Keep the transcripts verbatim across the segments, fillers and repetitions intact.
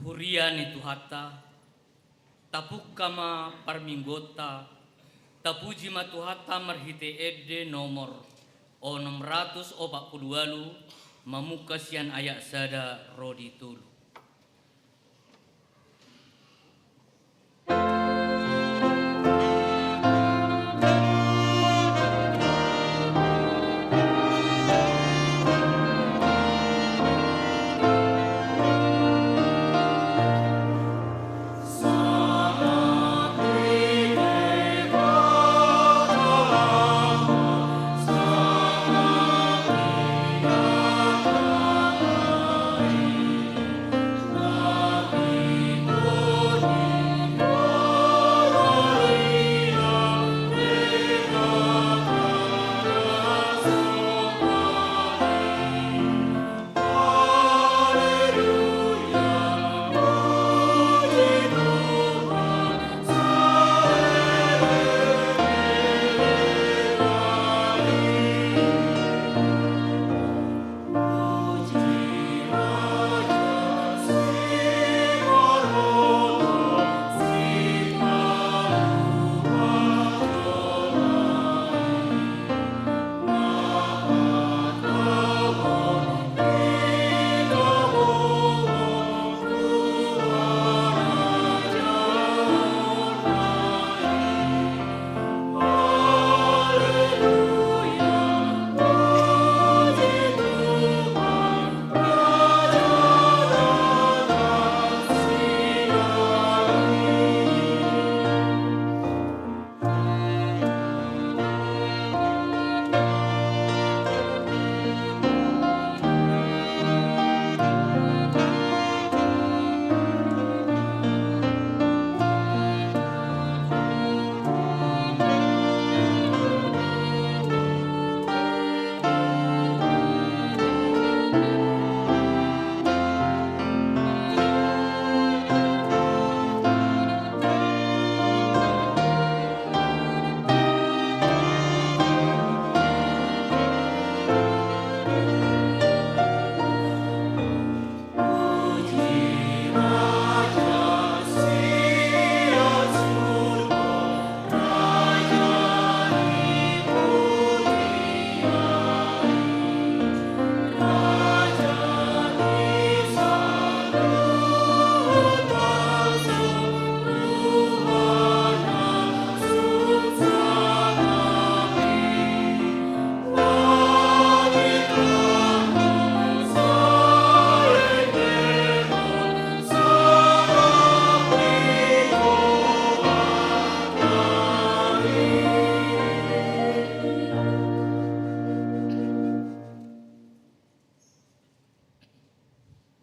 Huria ni Tuhanta, tapungka ma parmingguonta, tapuji ma Tuhanta marhite ende nomor onom ratus opat pulu ualu, mamungka sian ayat sada ro di tolu.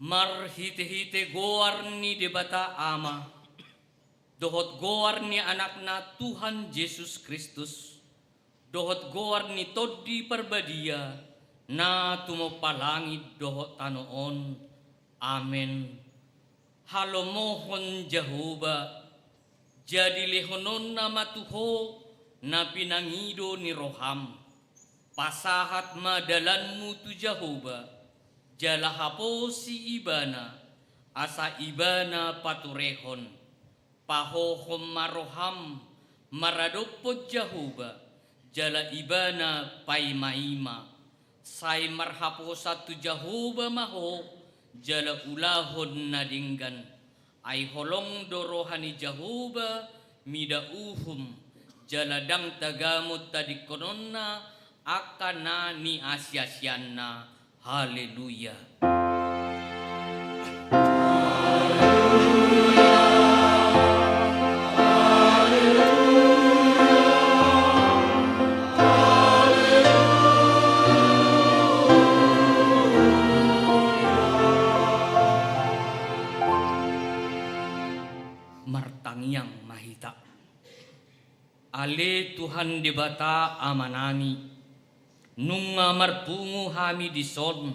Marhitehite goar ni Debata Ama, dohot goar ni Anakna Tuhan Jesus Kristus, dohot goar ni Tondi Parbadia, na tumompa langit dohot tano on. Amen. Halomohon Jahowa, jadi lehononna ma tu ho na pinangido ni roham. Pasahat ma dalanmu tu Jahowa, jala haposi Ibana, asa Ibana paturehon. Pahohom ma roham maradophon Jahowa, jala Ibana paimaima. Sai marhaposan tu Jahowa ma ho, jala ulahon na denggan. Ai holong do roha ni Jahowa mida uhum, jala ndang tagamon tadingkononna angka na niasiasianna. Haleluya. Martangiang ma hita. Ale Tuhan Debata Amanami, nunga marpungu hami dison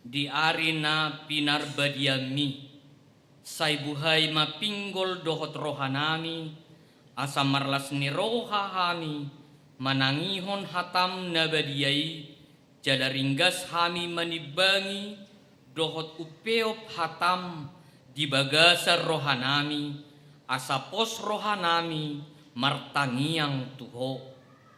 di ari na pinarbadianmi, sai buhai ma pinggol dohot rohanami, asa marlas ni roha hami manangihon hatam na badia i, jala ringgas hami manimbangi dohot umpeop hatam di bagasan rohanami, asa pos rohanami martangiang tu Ho.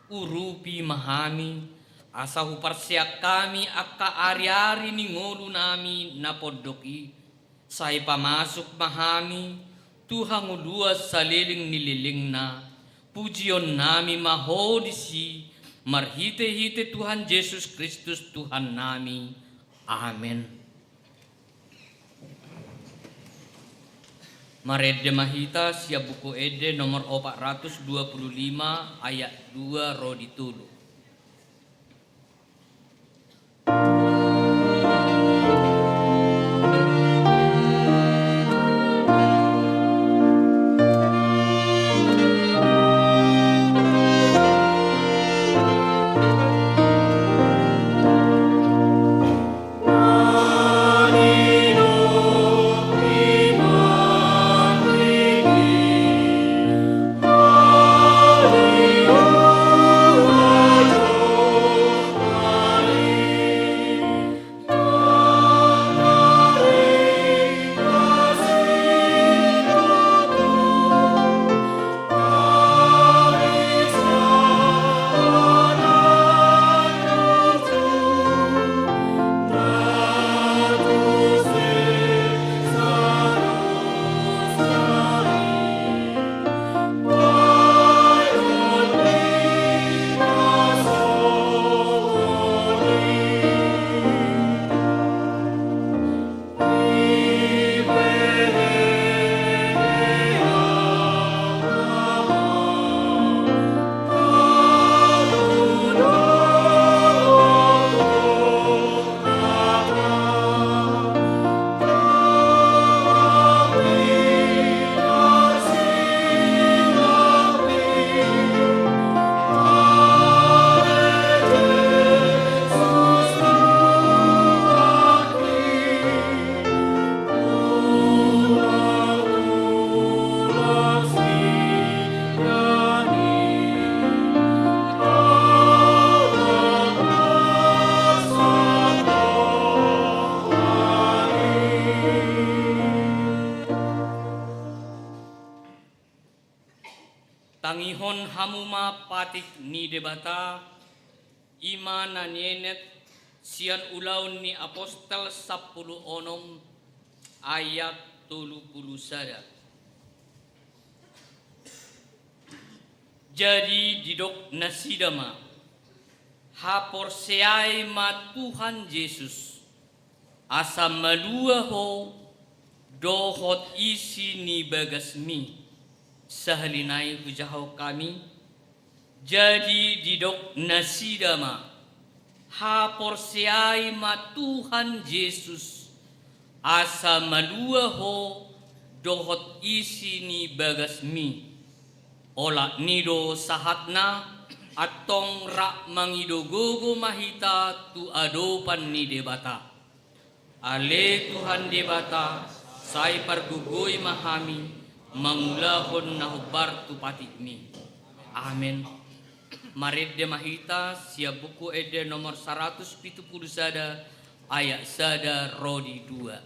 Urupi ma hami, asa huparseang hami angka ariari ni ngolunami na pondok i, sai pamasuk ma hami tu hangoluan saleleng ni lelengna, pujionnami ma Ho disi, marhitehite Tuhan Jesus Kristus Tuhannami. Amen. Marende ma hita sian Buku Ende nomor opat ratus dua puluh lima, ayat dua ro di tolu. Tangihon hamu ma patik ni Debata, i ma na nienet sian Ulaon ni Apostel sampulu onom ayat tolu pulu sada. Jadi didok nasida ma, haporseai ma Tuhan Jesus, asa malua ho dohot isi ni bagasmi. Sahali nai hujahahon hami. Jadi didok nasida ma, haporseai ma Tuhan Jesus, asa malua ho dohot isi ni bagasmi. Olat ni do sahatna, antong rap mangido gogo ma hita tu adopan ni Debata. Ale Tuhan Debata, sai pargogoi ma hami mangulahon na hombar tu patikmi. Amen. Marende ma hita sian Buku Ende nomor saratus pitu pulu sada, ayat sada ro di dua.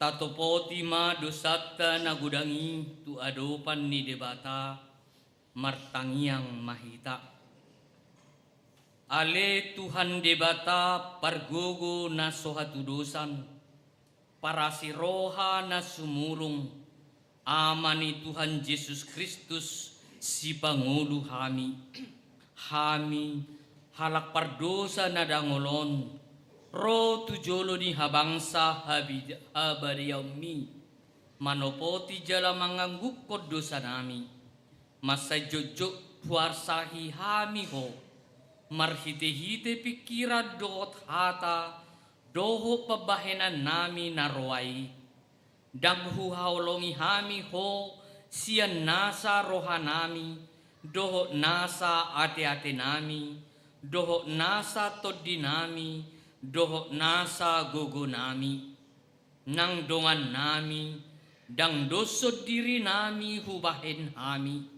Satopoti ma dosanta na godang i tu adopan ni Debata, martangiang ma hita. Ale Tuhan Debata, pargogo na so hatudosan, parasi roha na sumurung, Ama ni Tuhan Jesus Kristus, sipangolu hami. Hami, halak pardosa na dangol on, ro tu jolo ni habangsa habi-, habadiaonmi, manopoti jala manganggungkon dosanami. Mansai jotjot huarsahi hami Ho, marhitehite pingkiran dohot hata, dohot pambahenannami na roa i. Ndang huhaholongi hami Ho sian nasa rohanami, dohot nasa ateatenami, dohot nasa tondinami, dohot nasa gogonami. Nang dongannami, ndang doshon dirinami hubahen hami.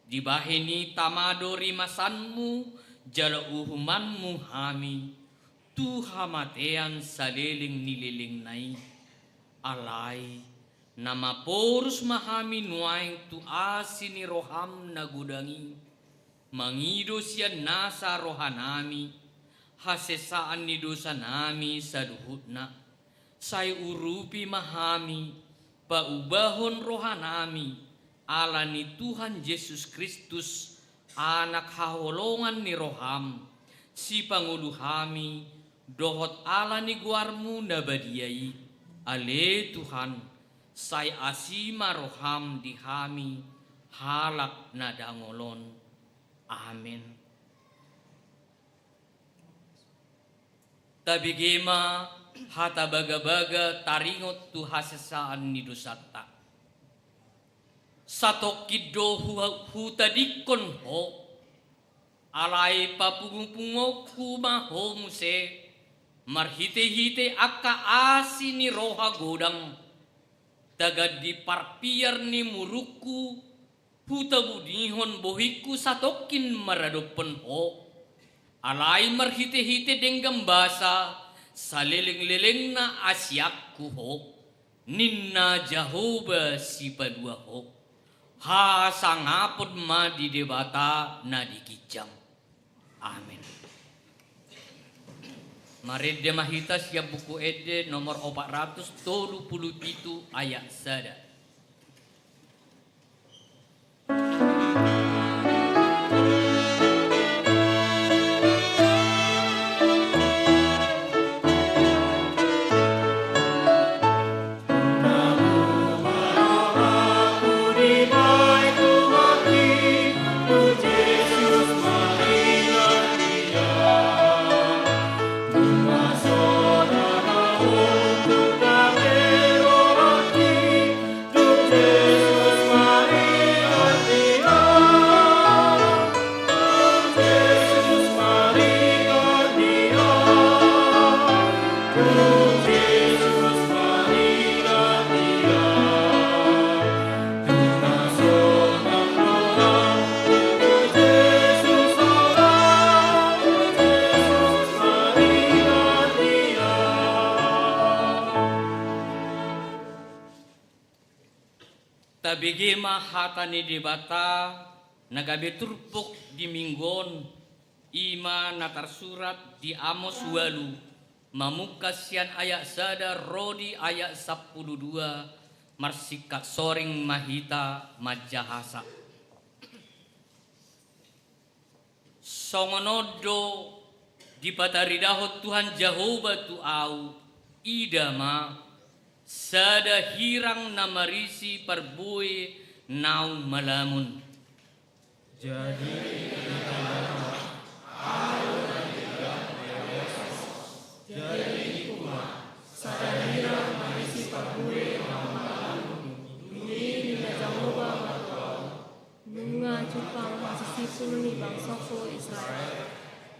Dibahen i tama do rimasanmu jala uhumanmu hami tu hamatean saleleng ni lelengna i. Alai, na maporus ma hami nuaeng tu asi ni roham na godang i, mangido sian nasa rohanami, hasesaan ni dosanami saluhutna. Sai urupi ma hami, paubahon rohanami, ala ni Tuhan Jesus Kristus, Anak haholongan ni roham, sipangolu hami, dohot ala ni goarmu na badia i. Ale Tuhan, sai asi ma roham di hami, halak na dangol on. Amen. Tabege ma hata bagabaga taringot tu hasesaan ni dosanta. Satongkin do hu-, hutadingkon Ho, alai papungupungonku ma Ho muse, marhitehite angka asi ni roha godang, tagan di parpiar ni murukku, hutabunihon bohingku satongkin maradophon Ho. Alai marhitehite denggan basa, salelenglelengna asianku Ho, ninna Jahowa Sipalua Ho. Hasangapon ma di Debata na di ginjang. Amen. Marende ma hita sian Buku Ende nomor opat ratus tolu pulu pitu ayat sada. Tabege ma hata ni Debata na gabe turpuk di Minggu on, i ma na tarsurat di Amos ualu, mamungka sian ayat sada ro di ayat sampulu dua, marsingkat soring ma hita manjahasa. Songon on do dipataridahon Tuhan Jahowa tu ahu, ida ma, sada hirang na marisi parbue naung malamun. Jadi, jadi, ikuma, sada hirang marisi parbue naung malamun. Dung i ninna Jahowa ma tu ahu. Nunga jumpang hasisipul ni bangsongku Israel,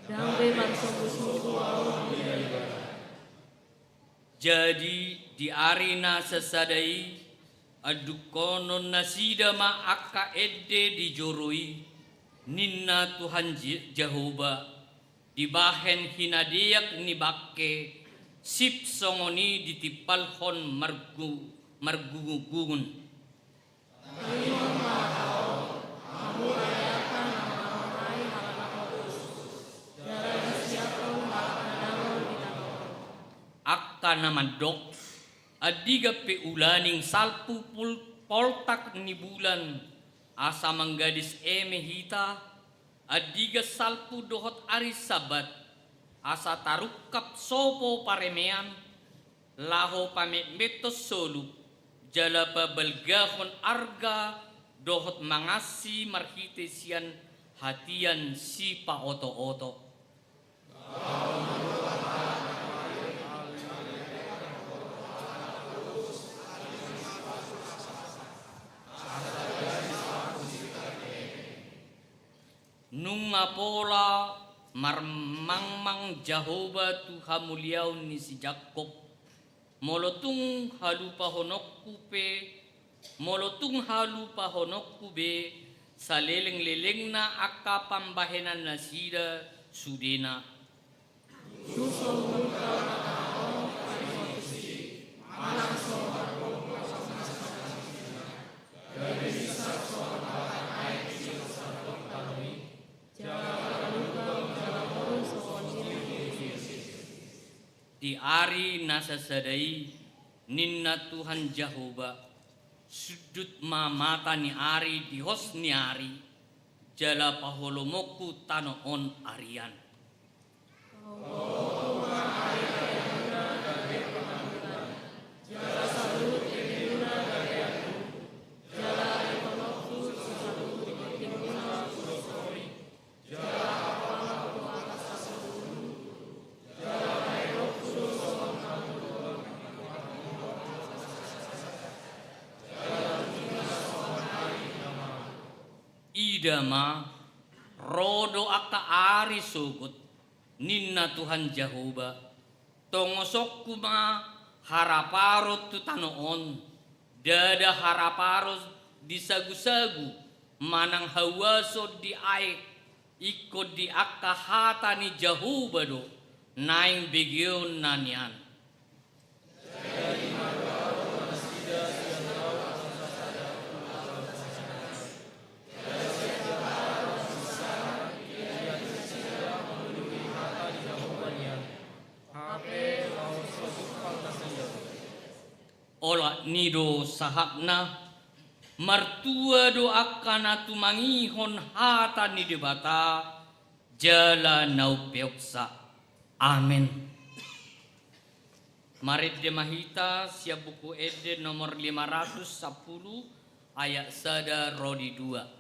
ndang be marsombusombu ahu di ibana. Jadi di ari na sasada i, andungkonon nasida ma angka ende di joro i, ninna Tuhan Je-, Jahowa, dibahen hinadeak ni bangke, Sip songon i ditimpalhon margu-, margungungungun. Angka na mandok, andigan pe ulaning salpu pul-, poltak ni bulan, asa manggadis eme hita, andigan salpu dohot ari Sabat, asa tarungkap sopo paremean, laho pametmethon solup, jala pabalgahon arga dohot mangansi marhite sian hatian sipaotooto. Nunga pola marmangmang Jahowa tu hamuliaon ni si Jakkob, molo tung halupahononku pe, molo tung halupahononku be salelenglelengna angka pambahenannasida sudena. Di ari na sasada i, ninna Tuhan Jahowa, sundut ma mata ni ari di hos ni ari, jala paholomonku tano on arian. Ida ma, ro do angka ari sogot, ninna Tuhan Jahowa, tongosonku ma haraparon tu tano on, ndada haraparon di sagusagu manang hauason di aek, ingkon di angka hata ni Jahowa do naeng begeon na nian. Olat ni do sahatna, martua do angka na tumangihon hata ni Debata, jala na umpeopsa. Amen. Marende ma hita sian Buku Ende nomor lima ratus sampulu, ayat sada ro di dua.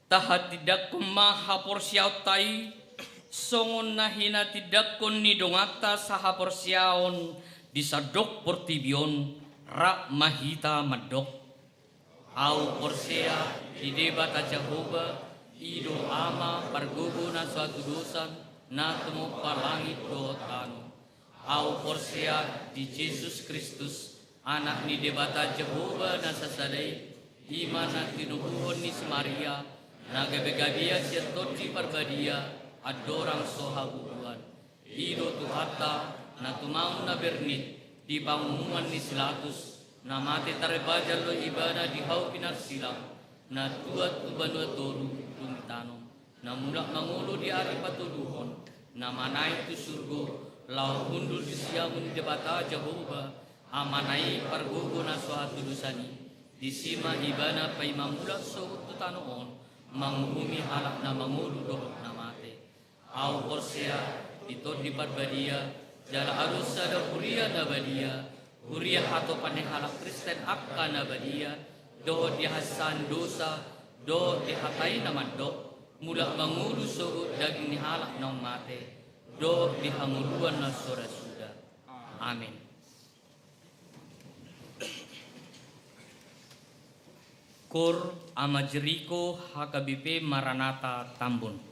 Tahatindangkon ma haporseaonta i, songon na hinatindangkon ni donganta sahaporseaon di sandok portibi on, rap ma hita mandok. Ahu porsea di Debata Jahowa, I do Ama pargogo na so hatudosan, na tumompa langit dohot tano. Ahu porsea di Jesus Kristus, Anak ni Debata Jahowa na sasada i, i ma na tinubuhon ni si Maria, na gabe gabean sian Tondi Parbadia, andorang so habubuhan. I do Tuhanta, na tumaon na bernit, di panguhuman ni si Latus, na mate tarpajal do ibana di hau pinarsilang, na tuat tu banua toru dung i tano, na mulak mangolu di ari patoluhon, na manaek tu surgo, laho hundul di siamun Debata Jahowa, Amana i pargogo na so hatudosan i, disi ma ibana paima mulak sogot tu tano on, manguhumi halak na mangolu dohot na mate. Ahu porsea di Tondi Parbadia, jala adong sada huria na badia, huria hatopan ni halak Kristen angka na badia, dohot di hasahan dosa, dohot di hata i na mandok, mulak mangolu sogot daging ni halak naung mate, dohot di hangoluan na so ra suda. Amin. Koor Ama Jeriko H K B P Maranatha Tambun.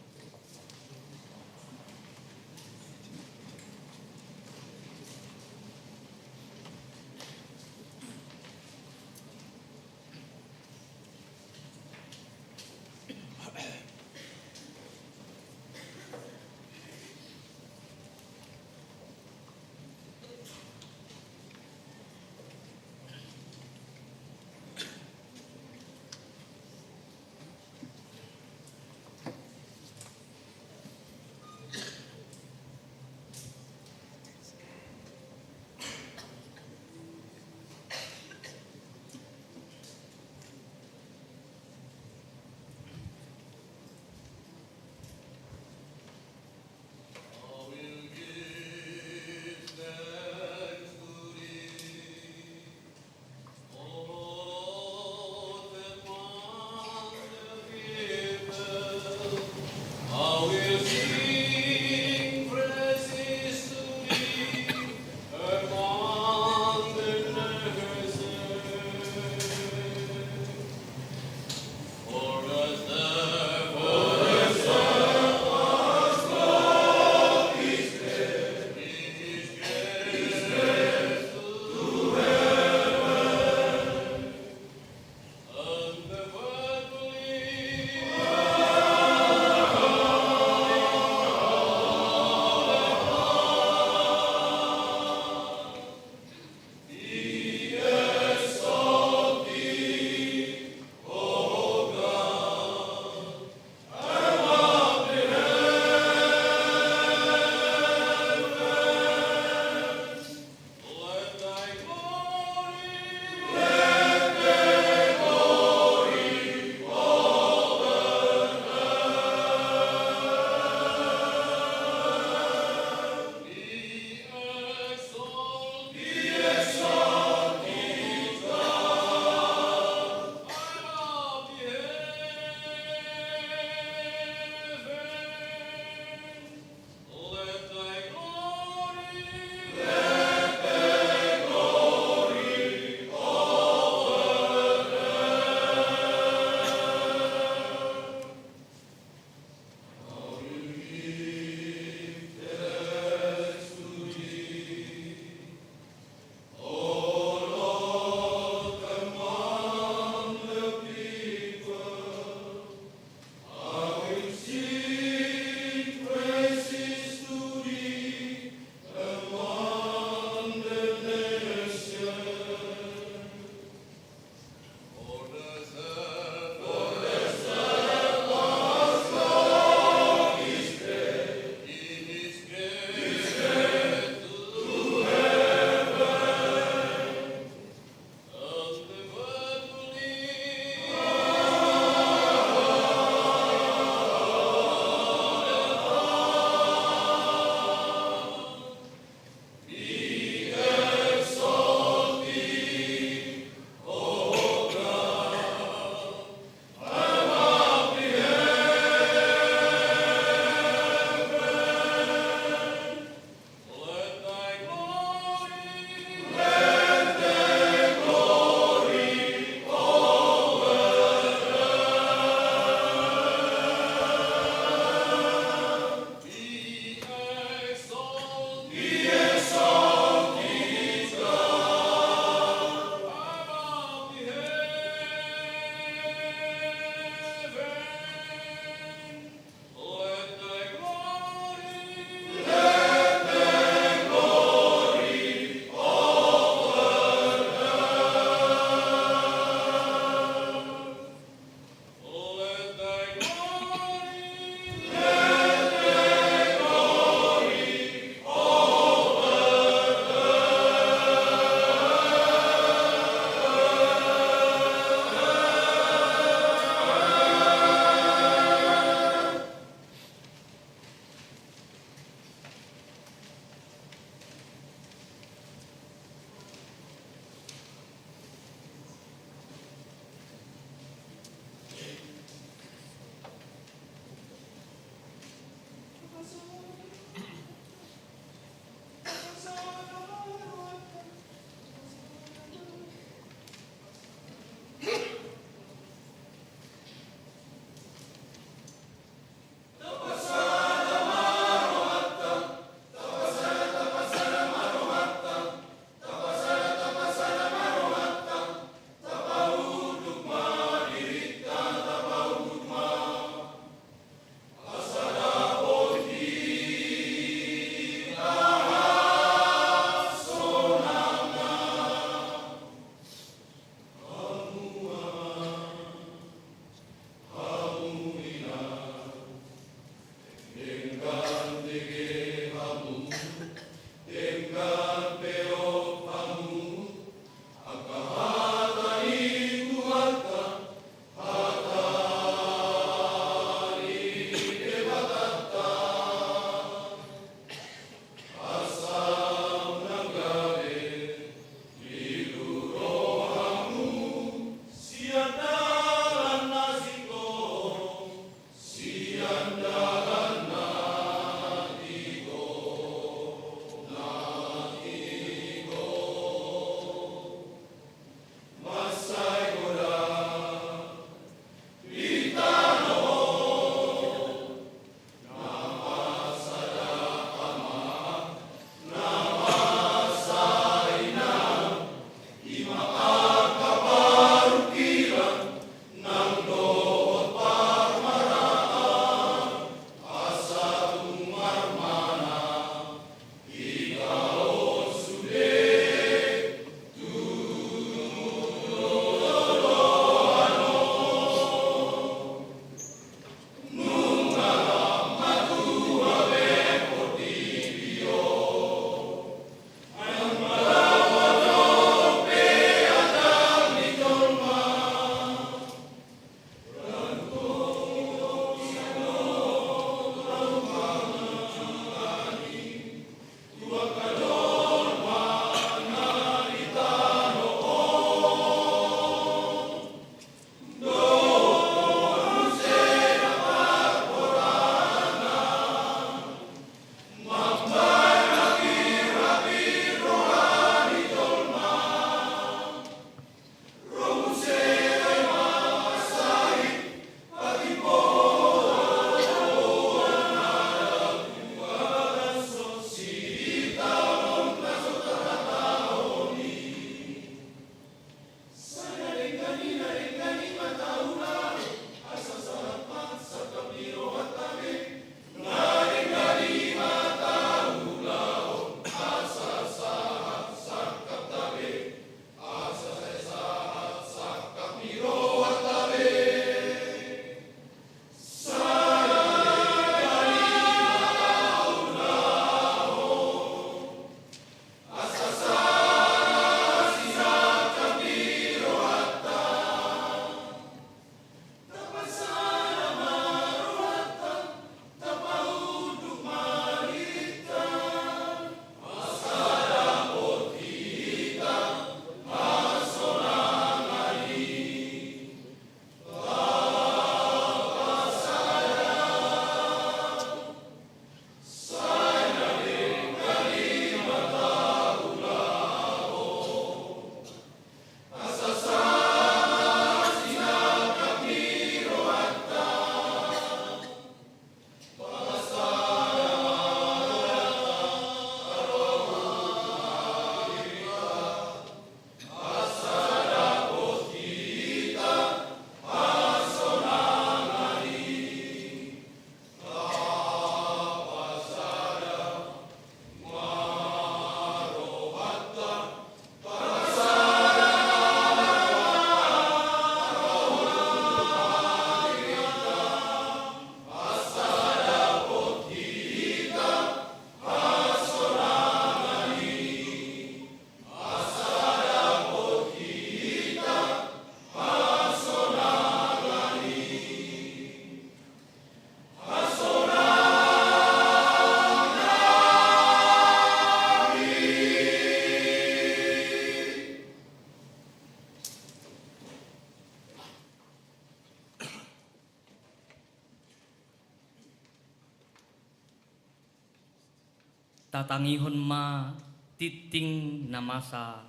Tatangihon ma tingting na masa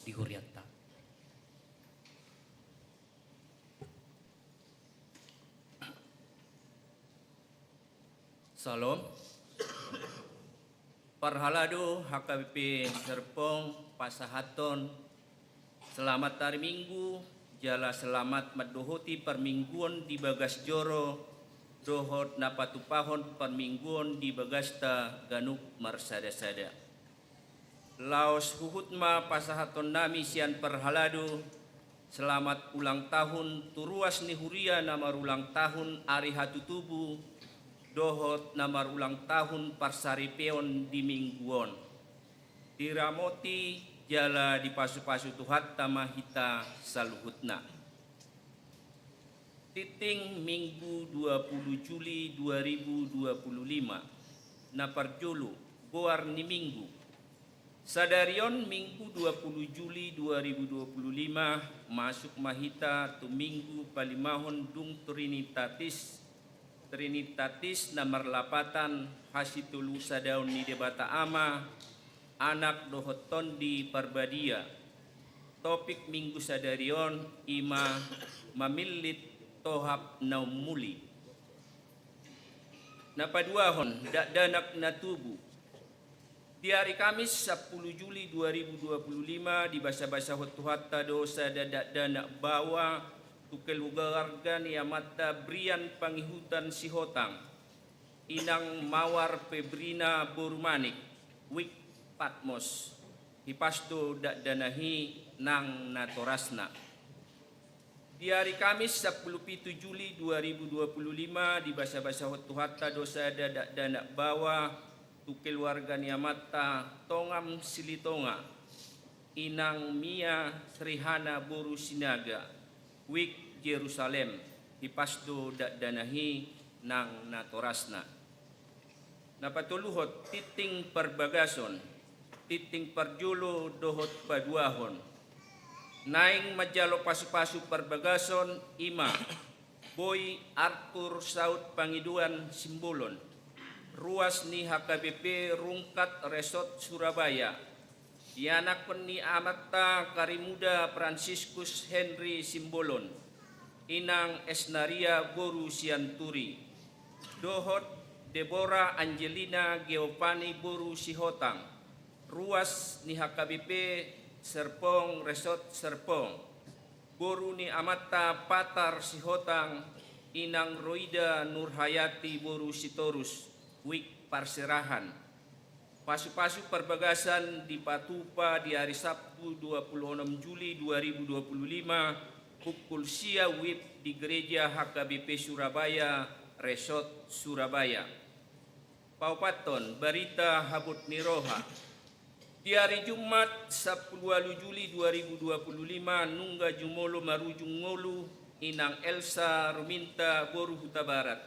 di hurianta. Syalom. Parhalado H K B P Serpong pasahathon selamat ari Minggu, jala selamat mandohoti parmingguon di bagas joro, dohot na patupahon parmingguon di bagasta ganup marsada-sada. Laos huhut ma pasahathon nami sian parhalado, selamat ulang tahun tu ruas ni huria na marulang tahun ari hatutubu, dohot na marulang tahun parsaripeon di minggu on. Diramoti jala dipasu-pasu Tuhanta ma hita saluhutna. Tingting Minggu dua puluh Juli dua ribu dua puluh lima. Na parjolo, goar ni Minggu. Sadari on Minggu dua puluh Juli dua ribu dua puluh lima, masuk ma hita tu Minggu palimahon dung Trinitatis, Trinitatis na marlapatan hasitolusadaon ni Debata Ama, Anak dohot Tondi Parbadia. Topik Minggu sadari on i ma mamillit tohap na ummuli. Na paduahon, dakdanak na tubu. Di ari Kamis sampulu Juli dua ribu dua puluh lima, dibasa-basahon Tuhanta do sada dakdanak baoa tu keluarga ni amanta Brian Pangihutan Sihotang, inang Mawar Pebrina boru Manik, Wik Patmos, hipas do dakdanak i nang natorasna. Di ari Kamis sampulu pitu Juli dua ribu dua puluh lima, dibasa-basahon Tuhanta do sada dakdanak baoa tu keluarga ni amanta Tongam Silitonga, inang Mia Srihana boru Sinaga, Wik Jerusalem, hipas do dakdanak i nang natorasna. Na patoluhon, tingting parbagason, tingting parjolo dohot paduahon. Naeng manjalo pasu-pasu parbagason i ma Boy Arthur Saud Pangidoan Simbolon, ruas ni H K B P Rungkat Resort Surabaya, ianakhon ni amanta Karimuda Franciscus Henry Simbolon, inang Esnaria boru Sianturi, dohot Deborah Angelina Geovani boru Sihotang, ruas ni H K B P Serpong Resort Serpong, boru ni amanta Patar Sihotang, inang Roida Nurhayati boru Sitorus, Wik Parserahan. Pasu-pasu parbagasan dipatupa di ari Sabtu dua puluh onom Juli dua ribu dua puluh lima, pukul sia wib di Gereja H K B P Surabaya, Resort Surabaya. Paopathon, barita habot ni roha. Di ari Jumat sampulu ualu Juli dua ribu dua puluh lima, nunga jumolo marujung ngolu inang Elsa Ruminta boru Hutabarat,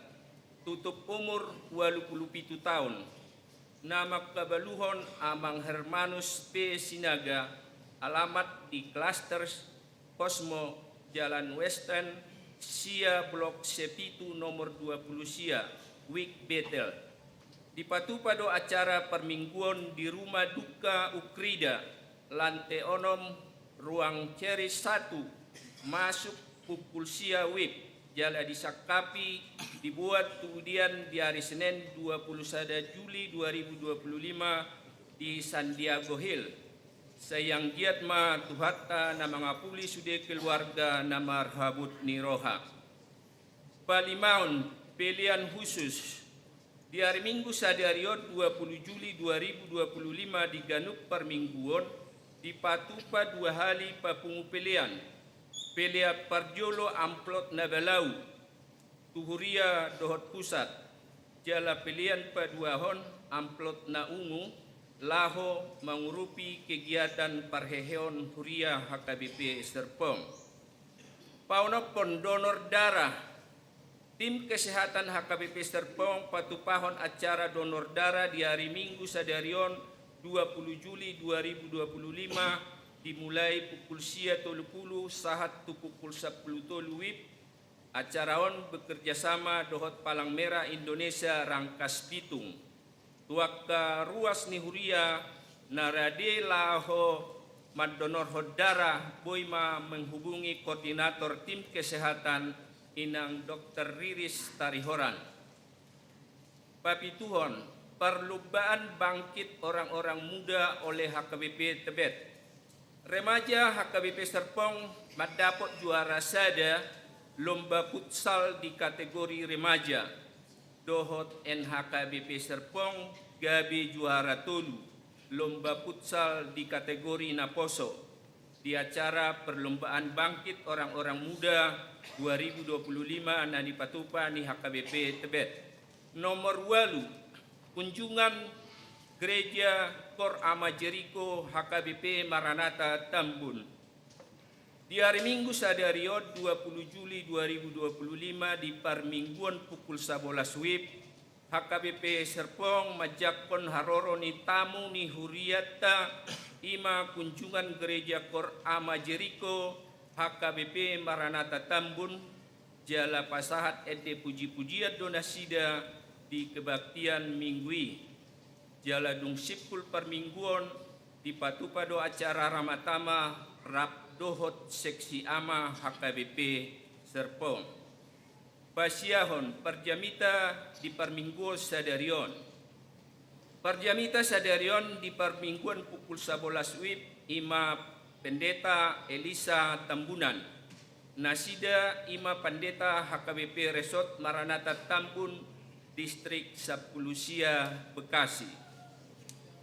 tutup umur ualu pulu pitu taon, na mangkabaluhon Amang Hermanus P Sinaga, alamat di Clusters Cosmo, Jalan Western, sia Blok Sepitu nomor dua puluh sia, Wik Betel. Dipatupa do acara parmingguon di Rumah Duka Ukrida, lante onom, ruang Ceres satu, masuk pukul sia wib, jala disangkapi dibuat tu udian di ari Senen dua puluh sada Juli dua ribu dua puluh lima di Santiago Hill. Sai anggiat ma Tuhanta na mangapuli sude keluarga na marhabot ni roha. Palimaon, pelean khusus. Di ari Minggu sadari on dua puluh Juli dua ribu dua puluh lima di ganup parmingguon, dipatupa dua hali papungu pelean. Pelean parjolo amplop na balau tu huria dohot pusat, jala pelean paduahon amplop na ungu laho mangurupi kegiatan parheheon huria H K B P Serpong. Paonomhon, donor darah. Tim kesehatan H K B P Serpong patupahon acara donor darah di ari Minggu sadari on dua puluh Juli dua ribu dua puluh lima, dimulai pukul sia tolu pulu sahat tu pukul sampulu tolu wib. Acara on bekerja sama dohot Palang Merah Indonesia Rangkas Bitung. Tu angka ruas ni huria na rade laho mandonorhon darah boi ma menghubungi koordinator tim kesehatan inang dokter Riris Tarihoran. Papituhon, perlombaan bangkit orang-orang muda oleh H K B P Tebet. Remaja H K B P Serpong mandapot juara sada lomba futsal di kategori remaja. Dohot N H K B P Serpong gabe juara tolu lomba futsal di kategori naposo di acara perlombaan bangkit orang-orang muda dua ribu dua puluh lima na dipatupa ni H K B P Tebet. Nomor ualu, kunjungan Gereja Kor Ama Jeriko H K B P Maranatha Tambun. Di ari Minggu sadari on, dua puluh Juli dua ribu dua puluh lima, di parmingguon pukul sabolas wib, H K B P Serpong manjangkon haroro ni tamu ni hurianta, i ma kunjungan Gereja Kor Ama Jeriko H K B P Maranatha Tambun, jala pasahat ende puji-pujian do nasida di kebaktian Minggu i. Jala dung simpul parmingguon, dipatupa do acara ramatama rap dohot seksi ama H K B P Serpong. Pasiahon parjamita di parmingguon sadari on. Parjamita sadari on di parmingguon pukul sabolas wib, i ma Pendeta Elisa Tambunan. Nasida i ma Pendeta H K B P Resort Maranatha Tambun, Distrik Sampulu Sia, Bekasi.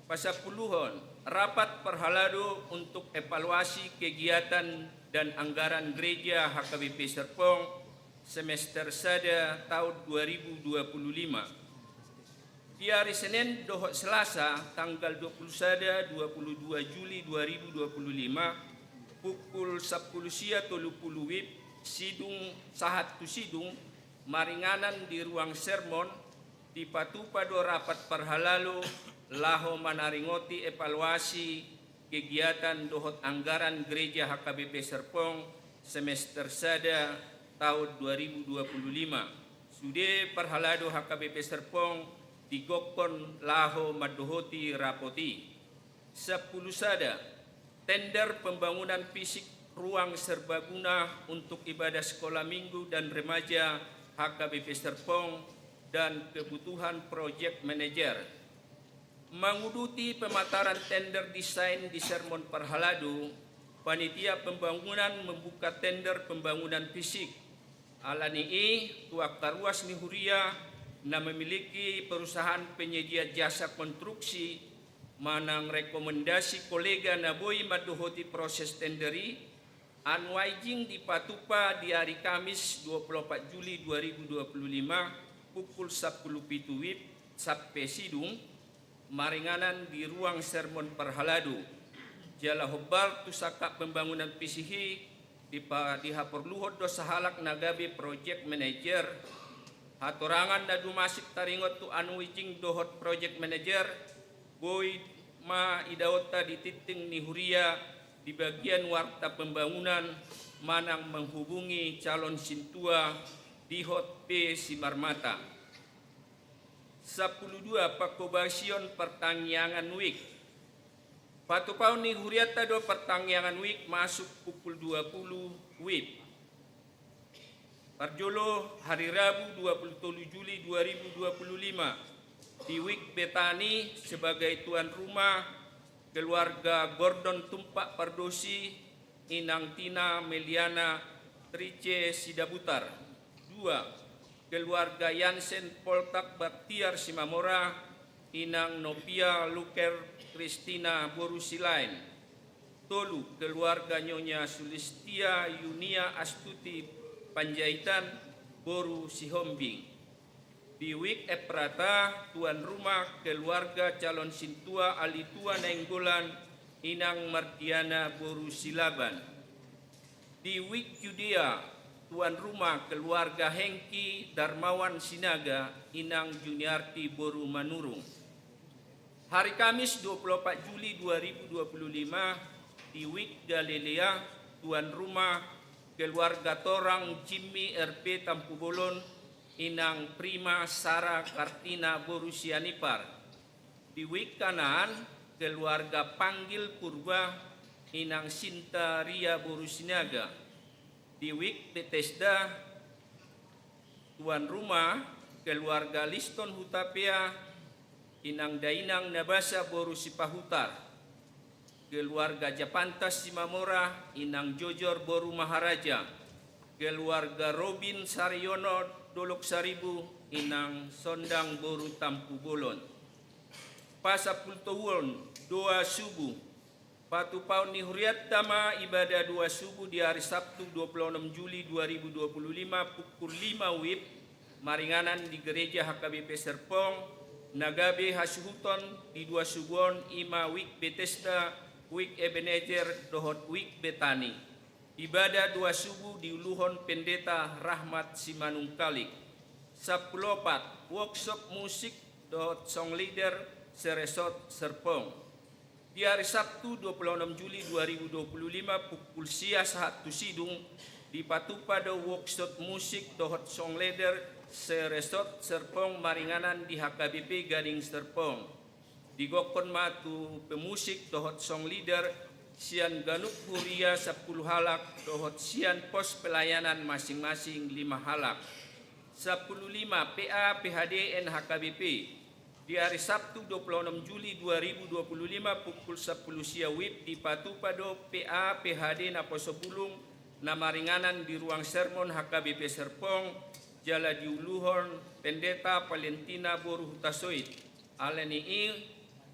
Pasampuluhon, rapat parhalado untuk evaluasi kegiatan dan anggaran gereja H K B P Serpong semester sada tahun dua ribu dua puluh lima. Di ari Senen dohot Selasa, tanggal dua puluh sada, dua puluh dua Juli dua ribu dua puluh lima, pukul sampulu sia tolu pulu wib, sidung sahat tu sidung, maringanan di ruang sermon, dipatupa do rapat parhalado laho manaringoti evaluasi kegiatan dohot anggaran gereja H K B P Serpong semester sada tahun dua ribu dua puluh lima. Sude parhalado H K B P Serpong digokhon laho mandohoti rapot i. Sampulu sada, tender pembangunan fisik ruang serbaguna untuk ibadah sekolah minggu dan remaja H K B P Serpong dan kebutuhan project manager. Manguduti pemataran tender desain di sermon parhalado, panitia pembangunan membuka tender pembangunan fisik. Ala ni i, tu angka ruas ni huria na memiliki perusahaan penyedia jasa konstruksi manang rekomendasi kolega na boi mandohoti proses tender i, unwavering dipatupa di ari Kamis dua puluh opat Juli dua ribu dua puluh lima, pukul sampulu pitu wib sampe sidung, maringanan di ruang sermon parhalado. Jala hombar tu sangkap pembangunan fisik i, dipa-, dihaporluhon do sahalak na gabe project manager. Hatorangan na dumasik taringot tu unwavering dohot project manager, boi ma idaonta di tingting ni huria di bagian warta pembangunan manang menghubungi calon sintua dihot pe simarmata. Sampulu dua, pangkobasion partangiangan wik. Patupaon ni hurianta do partangiangan wik masuk pukul dua puluh wib. Parjolo, hari Rabu dua puluh tolu Juli dua ribu dua puluh lima, di wik Betani sebagai tuan rumah keluarga Gordon Tumpak Pardosi, Inang Tina Meliana Trice Sidabutar. Dua, keluarga Yansen Poltak Baktiar Simamora, Inang Novia Luker Kristina boru Silaen. Tolu, keluarga Nyonya Sulistia Yunia Astuti Panjaitan boru Sihombing. Di wik Eprata, tuan rumah keluarga calon sintua Alitua Nainggolan, Inang Mardiana boru Silaban. Di wik Judea, tuan rumah keluarga Hengki Darmawan Sinaga, Inang Juniarti boru Manurung. Hari Kamis dua puluh opat Juli dua ribu dua puluh lima, di wik Galilea, tuan rumah keluarga Torang Jimmy R P Tampubolon, Inang Prima Sara Kartina boru Sianipar. Di Wik Kanaan, keluarga Panggil Purba, inang Sinta Ria boru Sinaga. Di Wik Betesda, tuan rumah, keluarga Liston Hutapea, inang dainang Nabasa boru Sipahutar. Keluarga Japantas Simamora, inang Jojor boru Maharaja. Keluarga Robin Sariono Dolok Saribu, inang Sondang boru Tampubolon. Pasampulutujuhon, doa subuh. Patupaon ni hurianta ma ibadah doa subuh di hari Sabtu dua puluh enam Juli dua ribu dua puluh lima pukul lima wib, maringanan di Gereja H K B P Serpong, na gabe hasuhuton di doa subuh on i ma Wik Betesda, Wik Ebenezer, dohot Wik Betani. Ibadah doa subuh diuluhon Pendeta Rahmat Simanungkalit. Sampulu opat, workshop musik dohot song leader se-Resort Serpong. Di hari Sabtu dua puluh enam Juli dua ribu dua puluh lima pukul sia sahat tu sidung, dipatupa do workshop musik dohot song leader se-Resort Serpong maringanan di H K B P Gading Serpong. Digokhon ma tu pemusik dohot song leader sian ganup huria sampulu halak dohot sian pos pelayanan masing-masing lima halak. Sampulu lima, P A P H D N H K B P. Di hari Sabtu dua puluh enam Juli dua ribu dua puluh lima pukul sampulu sia wib dipatupa do P A P H D naposo bulung na maringanan di ruang sermon H K B P Serpong, jala diuluhon Pendeta Valentina boru Hutasoit. Alani i,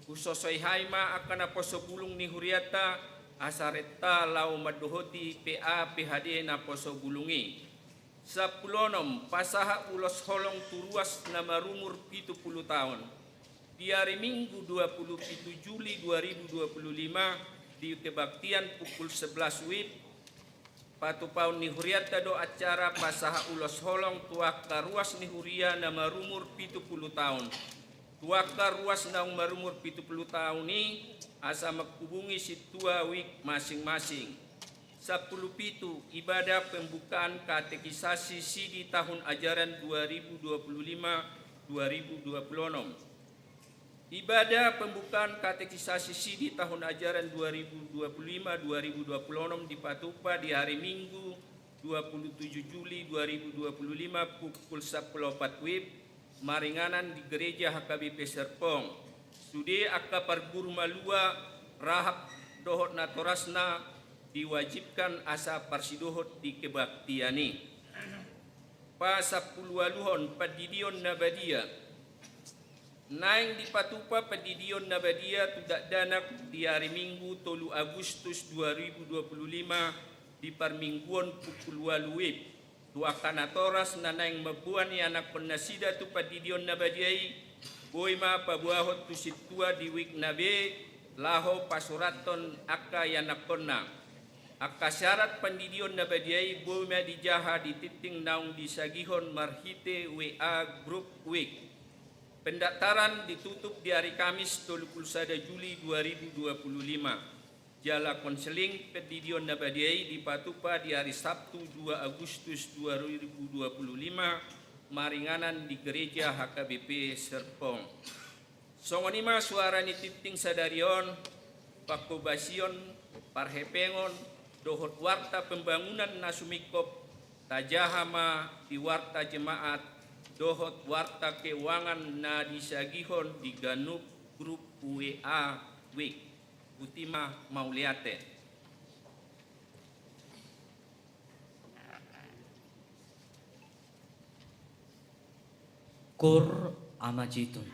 husosoi hami ma angka naposo bulung ni hurianta, asa renta laho mandohoti P A P H D naposo bulung i. Sampulu onom, pasahat ulos holong tu ruas na marumur pitu pulu taon. Di hari Minggu dua puluh pitu Juli dua ribu dua puluh lima, di kebaktian pukul sebelas wib, patupaon ni hurianta do acara pasahat ulos holong tu angka ruas ni huria na marumur pitu pulu taon. Tu angka ruas naung marumur pitu pulu taon i, asa manghubungi sintua wik masing-masing. Sampulu pitu, ibadah pembukaan katekisasi sidi tahun ajaran dua ribu dua puluh lima dua ribu dua puluh enam. Ibadah pembukaan katekisasi sidi tahun ajaran dua ribu dua puluh lima dua ribu dua puluh enam dipatupa di hari Minggu dua puluh tujuh Juli dua ribu dua puluh lima pukul sampulu opat wib, maringanan di Gereja H K B P Serpong. Sude angka parguru malua, rahap dohot natorasna diwajibkan asa parsidohot di kebaktian i. Pasampulu ualuhon, pandidion na badia. Naeng dipatupa pandidion na badia tu dakdanak di ari Minggu tolu Agustus dua ribu dua puluh lima di parmingguon pukul ualu wib. Tu angka natoras na naeng mamboan ianakhon nasida tu pandidion na badia i, boi ma paboahon tu sintua di wik na be laho pasurathon angka ianakhonna. Angka syarat pandidion na badia i boi ma dijaha di tingting naung disagihon marhite W A grup wik. Pendaftaran ditutup di ari Kamis tolu pulu sada Juli dua ribu dua pulu lima. Jala konseling pandidion na badia i dipatupa di ari Sabtu dua Agustus dua ribu dua pulu lima, maringanan di Gereja H K B P Serpong. Songon i ma suara ni tingting sadari on, panghobasion, parhepengon, dohot warta pembangunan na sumingkop, tajaha ma di warta jemaat, dohot warta keuangan na disagihon di ganup grup W A wik. Botima, mauliate. Koor Ama Jitun.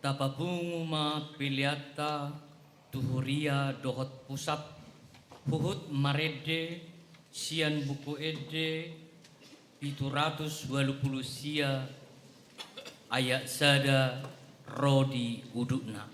Tapapungu ma peleanta tu huria dohot pusat, huhut marende sian Buku Ende pitu ratus ualu pulu sia ayat sada ro di udutna.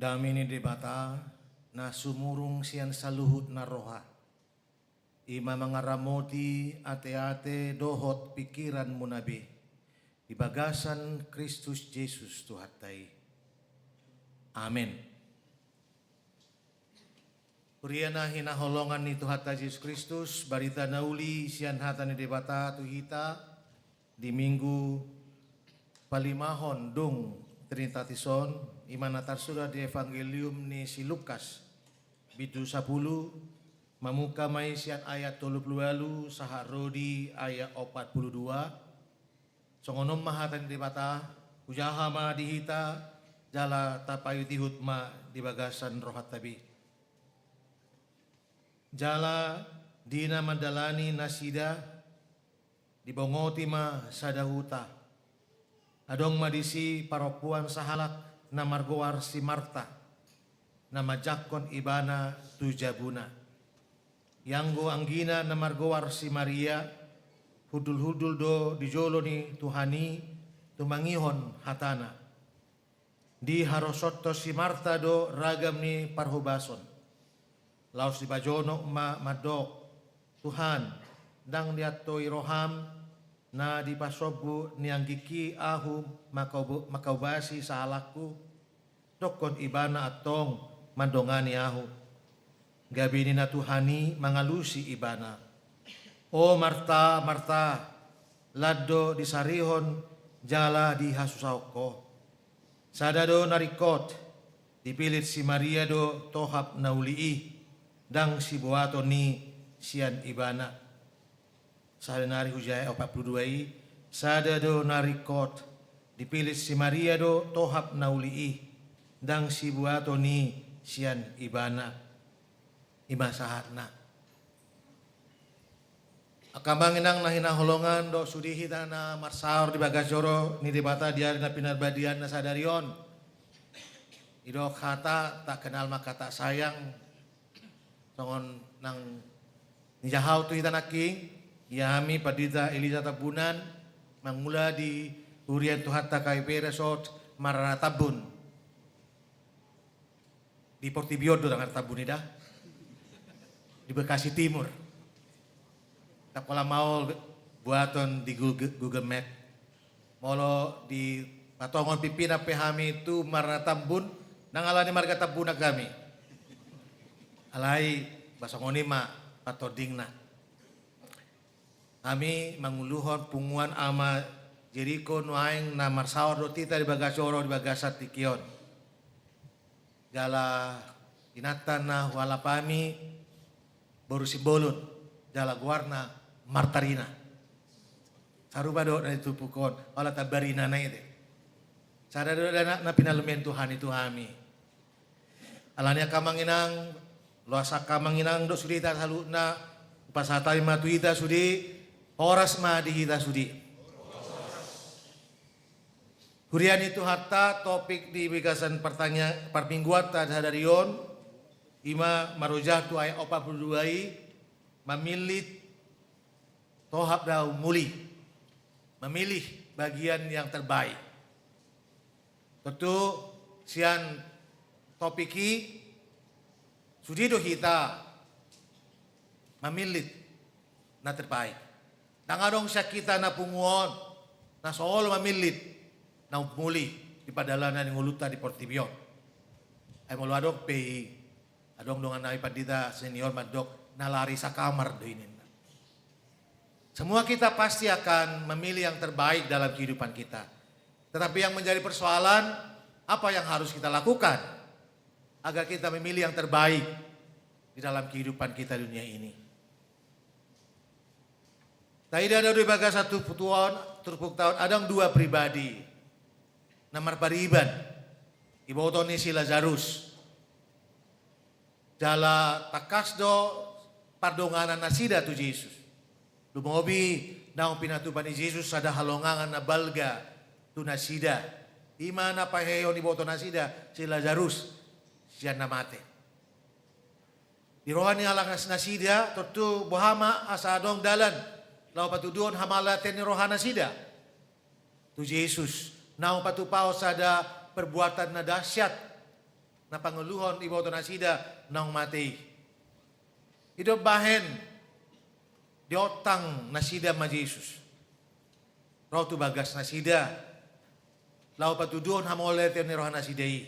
Dame ni Debata, na sumurung sian saluhut na roha, i ma mangaramoti ateate dohot pingkiranmuna be, di bagasan Kristus Jesus Tuhanta i. Amen. Huria na hinaholongan ni Tuhanta Jesus Kristus, barita na uli sian hata ni Debata tu hita di Minggu palimahon dung Trinitatis on, i ma na tarsurat di Evangelium ni si Lukas, bindu sapulu, mamungka ma i sian ayat tolu pulu ualu sahat ro di ayat opat pulu dua. Songon on ma hata ni Debata, hujaha ma di hita, jala tapaihutihut ma di bagasan rohanta be. Jala di na mandalani nasida, dibongoti ma sada huta. Adong ma disi parompuan sahalak na margoar si Marta, na manjangkon ibana tu jabuna. Ianggo anggina na margoar si Maria, hundulhundul do di jolo ni Tuhan i tumangihon hatana. Diharosonhon si Marta do ragam ni parhobason. Laos dipajonok ma mandok, Tuhan, ndang diantoi roham na dipasombu ni anggingki ahu mangkau-, mangkaubasi sahalakku? Dokkon ibana antong mandongani ahu. Gabe ninna Tuhan i mangalusi ibana, O Marta, Marta, lan do disarihon jala dihasusahon ho. Sada do na ringkot, dipillit si Maria do tohap na uli i, ndang sibuaton i sian ibana. Sada nari hujaha opat pulu dua i, sada do na ringkot, dipillit si Maria do tohap na uli i, ndang sibuaton i sian ibana. I ma sahatna. Angka amang inang na hinaholongan, dohot sude hita na marsaor di bagas joro ni Debata di ari na pinarbadiaanna sadari on. Didok hata, tak kenal maka tak sayang. Songon na nijahahon tu hita nangkin, ia hami Pandita Elijah Tambunan, mangula di huria ni Tuhanta K P R S Sot Marana Tambun. Di portibi on do tangan Tambun i da. Di Bekasi Timur. Ndang pola maol buaton di Google, Google Map. Molo dipatongon pimpinan pe hami tu Marana Tambun, ndang alani marga Tambunan hami. Alai, ba songon i ma patondingna. Hami manguluhon punguan Ama Jeriko nuaeng na marsaor dohot hita di bagas joro di bagasan tingki on. Jala inanta na hualap hami boru Simbolon, jala goarna Martarina. Sarupa do na ditumpuk on, ala Tambarina na i te. Sada do dakdanak na pinalmen Tuhan i tu hami. Alani angka amang inang, loas angka amang inang dohot sude hita saluhutna, hupasahat hami ma tu hita sude, horas ma di hita sude. Huria ni Tuhanta, topik di bagasan partanya-, parmingguanta sadari on, i ma marojahan tu ayat opat pulu dua i, mamillit tohap na umuli, memilih bagian yang terbaik. Tontu sian topik i, sude do hita mamillit na terbaik. Ndang adong sian hita na pungu on na so olo mamillit na umuli di pardalanan ni ngolunta di portibi on. Ai molo adong pe i, adong dongan nami pandita senior mandok, na lari sakamar do i ninna. Semua kita pasti akan memilih yang terbaik dalam kehidupan kita. Tetapi yang menjadi persoalan, apa yang harus kita lakukan agar kita memilih yang terbaik di dalam kehidupan kita dunia ini? Taida do di bagasan turpukta on, turpukta on adong dua pribadi na marpariban, iboto ni si Lazarus. Jala tangkas do pardonganan nasida tu Jesus. Lumobi naung pinatupa ni Jesus sada halongangan na balga tu nasida. I ma na paheheon iboto nasida si Lazarus sian na mate. Di roha ni halak nas-, nasida, tontu boha ma asa adong dalan laho patuduhon hamauliateon ni roha nasida tu Jesus, naung patupahon sada perbuatan na dahsyat, na pangoluhon diboto nasida naung mate i. I do umbahen diontang nasida ma Jesus ro tu bagas nasida, laho patuduhon hamauliateon ni roha nasida i.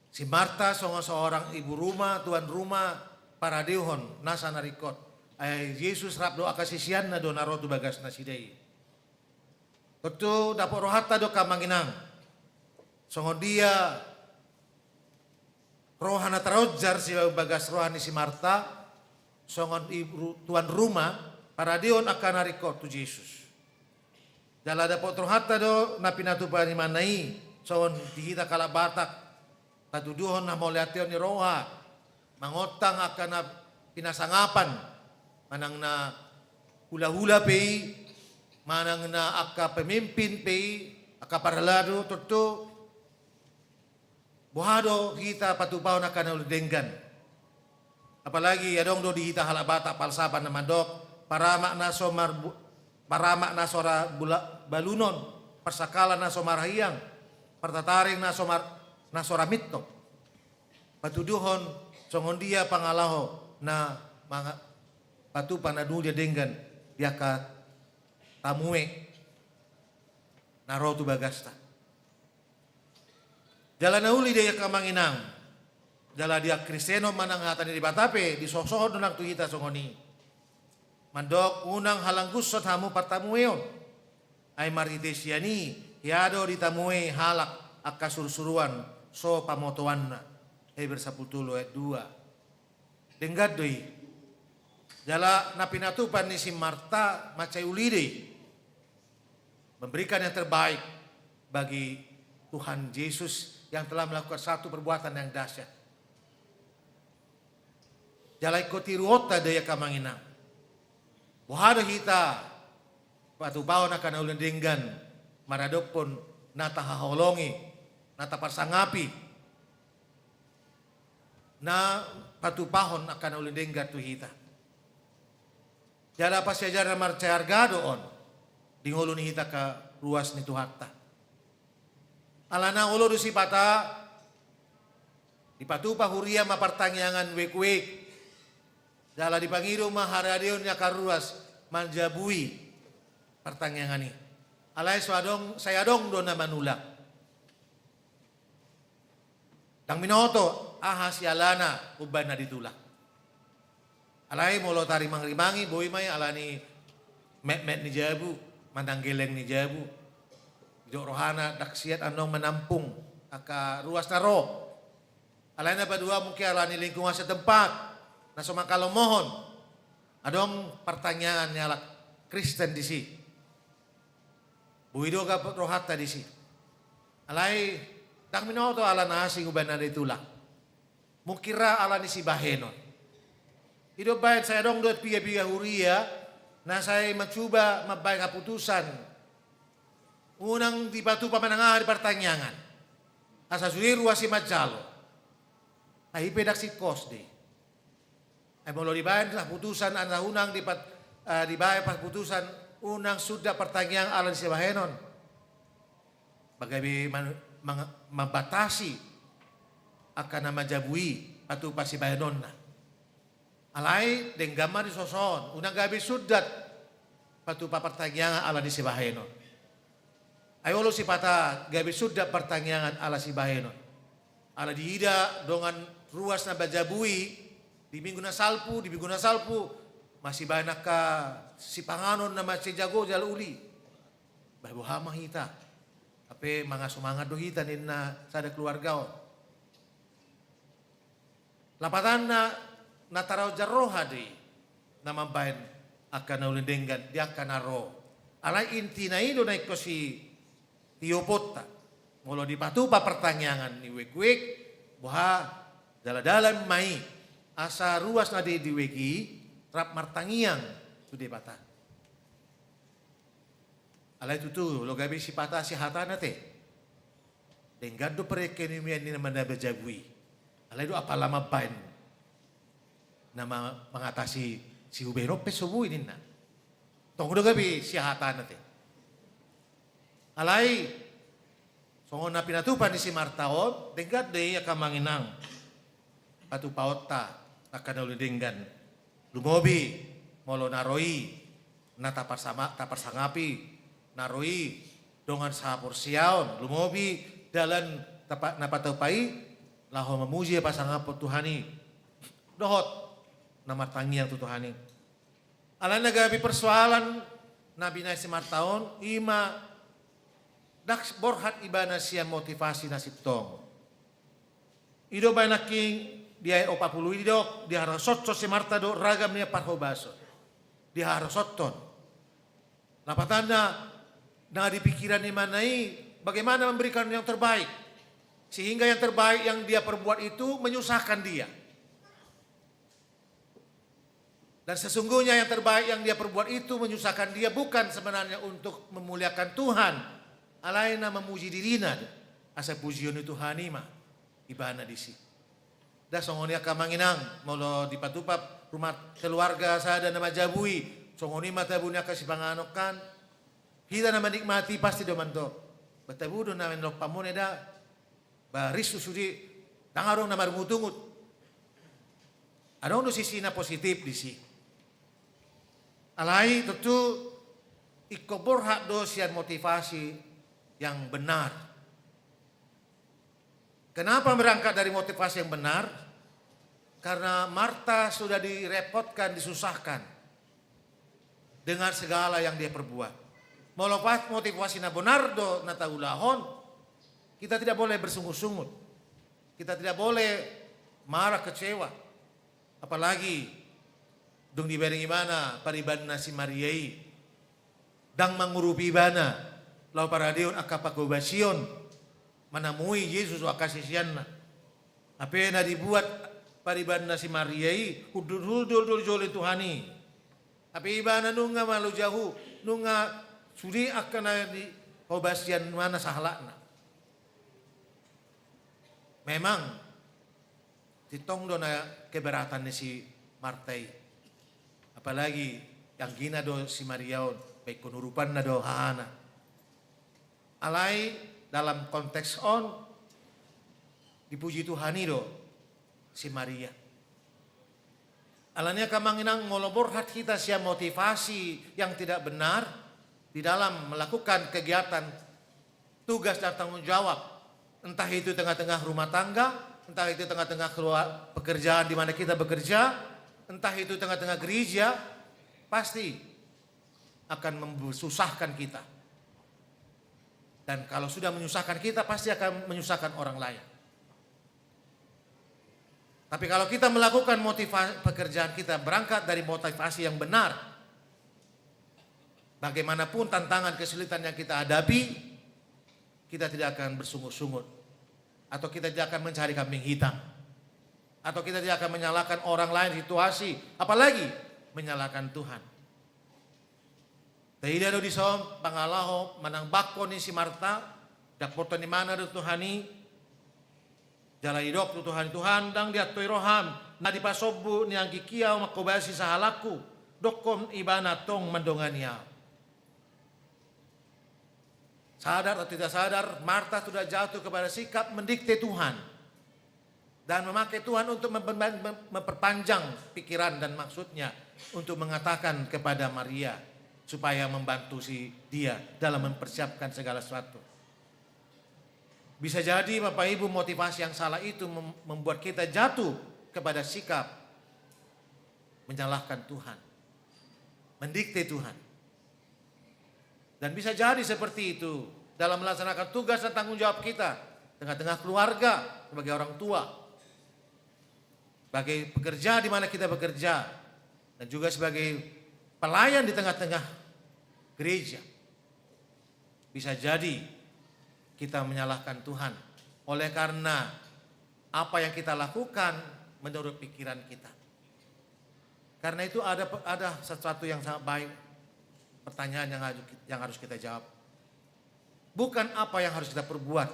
Si Marta songon seorang ibu rumah, tuan rumah, paradehon nasa na ringkot. Ai Jesus rap dohot angka siseanna do na ro tu bagas nasida i. Tontu dapot rohanta do angka amang inang, songon dia roha na taronjar sibagas roha ni si Marta, songon ibu ru-, tuan rumah, paradehon angka na ringkot tu Jesus. Jala dapot rohanta do na pinatupa ni manna i, songon di hita halak Batak, patuduhon hamauliateon ni roha, mangontang angka na pinasangapan, manang na hulahula pe i, manang na angka pemimpin pe i, angka parhalado, tontu boha do hita patupahon angka na uli denggan. Apalagi adong do di hita halak Batak palsapan na mandok, paramak na so mar-, paramak na so ra bula-, balunon, parsangkalan na so marhahiang, partataring na so mar-, na so ra mintop. Patuduhon songon dia pangalaho na manga-, patupa na uli denggan di angka tamue na ro tu bagasta. Jala na uli do i angka amang inang, jala di hakristenon manang hata ni Debata pe disosohon do nang tu hita songon i. Mandok unang halanggushon hamu partamueon. Ai marhite sian i, hea do ditamue halak angka surusuruan so pamotoanna. Heber sampulu tolu ayat dua. Denggan do i. Jala na pinatupa ni si Marta mansai uli do i. Memberikan yang terbaik bagi Tuhan Yesus yang telah melakukan satu perbuatan yang dahsyat. Jala ingkon tiruonta do i angka amang inang. Boha do hita patupahon angka na uli denggan maradophon na tahaholongi, na taparsangapi, na patupahon angka na uli denggan tu hita. Jala parsiajaran na mansai arga do on di ngolu ni hita angka ruas ni Tuhanta. Alana olo do sipata dipatupa huria ma partangiangan uegueg. Jala dipangido ma haradeon ni angka ruas manjabui partangiangan i. Alai so adong, sai adong do na manulak. Ndang binoto aha sialana umbahen na ditulak. Alai molo tarimangrimangi boi ma i alani metmet ni jabu, manang geleng ni jabu. Didok rohana ndang siat annon manampung angka ruas na ro. Alai na paduahon mungkin alani lingkungan setempat na so mangkalomohon. Adong partangiangan ni halak Kristen disi. Boi do dapot rohanta disi. Alai ndang binoto ala na asing umbahen na ditulak. Mungkin ra ala ni sibahenon. I do umbahen sai adong do piga-piga huria na sai mancuba mambahen haputusan unang dipatupa manang aha di partangiangan. Asa sude ruas i manjalo. Ai i pe ndang singkos do i. Ai molo dibahen haputusan, asa unang dipat-, eh, dibahen haputusan unang sundat partangiangan ala ni sibahenon. Gabe man-, mang-, mambatasi angka na manjabui patupa sibahenonna. Alai denggan ma disosohon, unang gabe sundat patupa partangiangan ala ni sibahenon. Ai olo sipata gabe sundat partangiangan ala sibahenon. Ala diida dongan ruas na manjabui di minggu na salpu, di minggu na salpu, masibahen angka sipanganon na masijago jala uli. Bah, boha ma hita? Hape mangan sumangan do hita ninna sada keluarga on. Lapatanna na taronjar roha do i na mambahen angka na uli denggan di angka na ro. Alai intina i do na ingkon sitioponta. Molo dipatupa partangiangan ni uegueg, boha, daladalan ma i asa ruas na di, di ueg i rap martangiang tu Debata. Alai tutu, olo gabe sipata sihatana te. Denggan do perekonomian ni na manjabu i. Alai do apala mambahen na ma-, mangatasi siubenon pe so boi ninna. Tong do gabe sihatana te. Alai Songon na pinatupa ni si Marta on, denggan do i angka amang inang patupaonta angka na uli denggan. Lumobi molo na ro i na taparsama-, taparsangapi, na ro i dongan sahaporseaon, lumobi dalan tapa-, na patupa i laho mamuji pasangaphon Tuhan i dohot na martangiang tu Tuhan i. Alana gabe persoalan na binahen si Marta on, i ma ndang borhat ibana sian motivasi na sintong. I do baen nangkin di ayat opat pulu i didok, diharoshon si Marta do ragam ni parhobason. Diharoshonon. Lapatanna, na di pikiran ni ibana i bagaimana memberikan yang terbaik. Sehingga yang terbaik yang dia perbuat itu menyusahkan dia. Dan sesungguhnya yang terbaik yang dia perbuat itu menyusahkan dia bukan sebenarnya untuk memuliakan Tuhan, alai na memuji dirina. Asa pujion ni Tuhan i ma ibana disi. Ndang songon i angka amang inang, molo dipatupa rumah keluarga sada na manjabui, songon i ma tabu ni angka sipanganon kan. Hita na menikmati pasti do mantong. Ba tabu do na main lompa mone da. Ba risu sude, ndang adong na marungut-ungut. Adong do sisi na positif disi. Alai tentu ingkon borhat do sian motivasi yang benar. Kenapa berangkat dari motivasi yang benar? Karena Marta sudah direpotkan, disusahkan dengan segala yang dia perbuat. Molo pas motivasi na bonar do na taulahon, kita tidak boleh bersungut-sungut. Kita tidak boleh marah, kecewa. Apalagi dung dibereng ibana paribanna si Maria i, ndang mangurupi ibana laho paradehon angka panghobasion, manamui Jesus dohot angka siseanna. Hape na dibuat paribanna si Maria i hundul-hundul do jolo Tuhan i. Hape ibana nunga malo jahu, nunga sude angka na dihobasianna sahalakna. Memang sintong do na keberatan ni si Marta i. Apalagi anggina do si Maria on, baen ingkon urupanna do hahana. Alai dalam konteks on dipuji Tuhan i do si Maria. Alani i angka amang inang, molo borhat hita sian motivasi yang tidak benar di dalam melakukan kegiatan tugas dan tanggung jawab, entah itu tengah-tengah rumah tangga, entah itu tengah-tengah keluar pekerjaan di mana kita bekerja, entah itu tengah-tengah gereja, pasti akan memsusahkan kita. Dan kalau sudah menyusahkan kita, pasti akan menyusahkan orang lain. Tapi kalau kita melakukan motiva-, pekerjaan kita berangkat dari motivasi yang benar, bagaimanapun tantangan kesulitan yang kita hadapi, kita tidak akan bersungut-sungut, atau kita tidak akan mencari kambing hitam, atau kita tidak akan menyalahkan orang lain, situasi, apalagi menyalahkan Tuhan. Taida do dison pangalaho manang bangko ni si Marta, dapotan ni ibana do Tuhan i, jala didok tu Tuhan, Tuhan, ndang diantoi roham na dipasombu ni anggingki ahu manghobasi sahalakku, dokkon ibana tong mandongani ahu. Sadar atau tidak sadar, Marta sudah jatuh kepada sikap mendikte Tuhan dan memakai Tuhan untuk memperpan-, mem-, memperpanjang pikiran dan maksudnya untuk mengatakan kepada Maria supaya membantu si dia dalam mempersiapkan segala sesuatu. Bisa jadi, Bapak Ibu, motivasi yang salah itu mem-, membuat kita jatuh kepada sikap menyalahkan Tuhan, mendikte Tuhan. Dan bisa jadi seperti itu dalam melaksanakan tugas dan tanggung jawab kita tengah-tengah keluarga, sebagai orang tua, sebagai pekerja di mana kita bekerja, dan juga sebagai pelayan di tengah-tengah gereja. Bisa jadi kita menyalahkan Tuhan oleh karena apa yang kita lakukan menurut pikiran kita. Karena itu ada, ada sesuatu yang sangat baik, pertanyaan yang harus, yang harus kita jawab. Bukan apa yang harus kita perbuat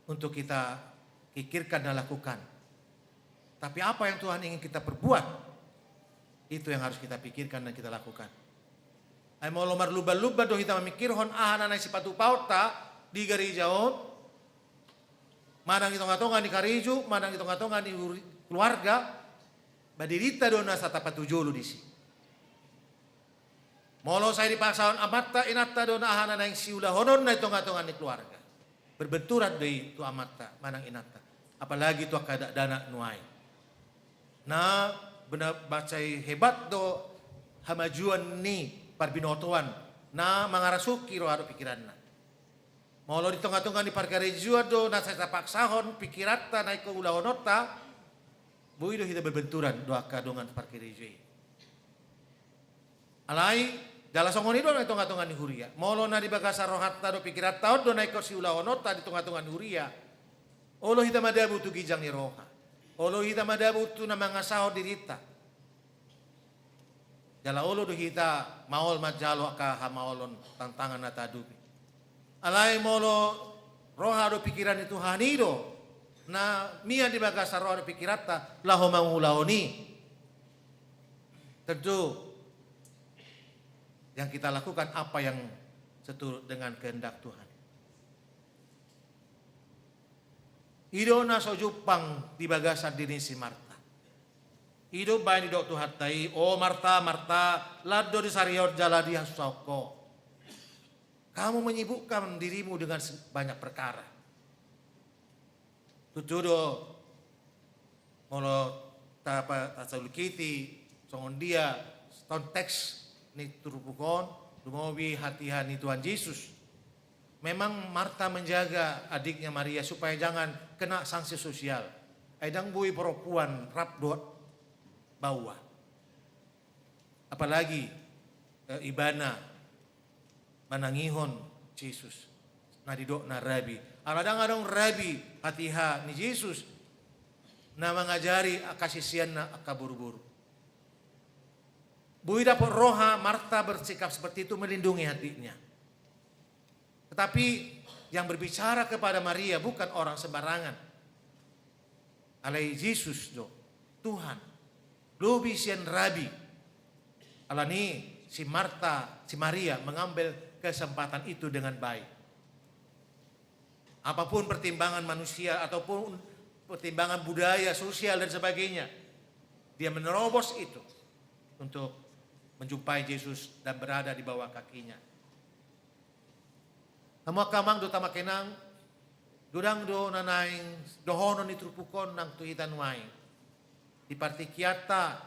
untuk kita pikirkan dan lakukan, tapi apa yang Tuhan ingin kita perbuat, itu yang harus kita pikirkan dan kita lakukan. Ai molo marlumban-lumban do hita mamikirhon aha na naeng sipatupaonta, di gareja on, manang di tonga-tonga ni karejo, manang di tonga-tonga ni huri-, keluarga, ba dirinta do na sai tapatujolo disi. Molo sai dipasahat amanta inanta do na aha na naeng siulahononna di tonga-tonga ni keluarga, berbenturan do i tu amanta manang inanta, apalagi tu angka dakdanak nuaeng. Na bena-, mansai hebat do hamajuon ni parbinotoan na mangarasungki roha dohot pikiranna. Molo di tonga-tonga ni parkarejoan do na sai tapaksahon pikiranta na ingkon ulahononta, boi do hita berbenturan dohot angka dongan parkarejo i. Alai jala songon i do na di tonga-tonga ni huria. Molo na di bagasan rohanta dohot pikiranta on do na ingkon siulahononta di tonga-tonga ni huria, olo hita madabu tu ginjang ni roha. Olo hita madabu tu na mangasahon dirinta. Jala olo do hita maol manjalo angka hamaolon tantangan na tahadopi. Alai molo roha dohot pikiran ni Tuhan i do na mian di bagasan roha dohot pikiranta laho mangulahon i, tentu yang kita lakukan apa yang seturut dengan kehendak Tuhan. I do na so jumpang di bagasan diri ni si Marta. I do umbahen didok Tuhanta i, "O Marta, Marta, lan do disarion jala dihasusahon ho. Kamu menyibukkan dirimu dengan se-, banyak perkara." Tutu do, molo tapa-, tasalukiti songon dia konteks ni turpuk on, lumobi hatiha ni Tuhan Jesus. Memang Marta menjaga adiknya Maria supaya jangan kena sanksi sosial. Ai ndang boi perempuan rap dohot baoa. Apalagi, eh, ibana manangihon Jesus. Na didokna rabi. Ala ndang adong rabi hatiha ni Jesus na mangajari angka siseanna angka boruboru. Boi dapot roha Marta bersikap seperti itu melindungi adiknya. Tetapi yang berbicara kepada Maria bukan orang sembarangan. Alai Jesus do, Tuhan. Lobi sian rabi. Alani si Marta, si Maria mengambil kesempatan itu dengan baik. Apapun pertimbangan manusia ataupun pertimbangan budaya, sosial dan sebagainya, dia menerobos itu untuk menjumpai Jesus dan berada di bawah kakinya. Hamu angka amang dohot amang inang, godang do na naeng dohonon ni turpuk on nang tu hita nuaeng. Di partingkianta,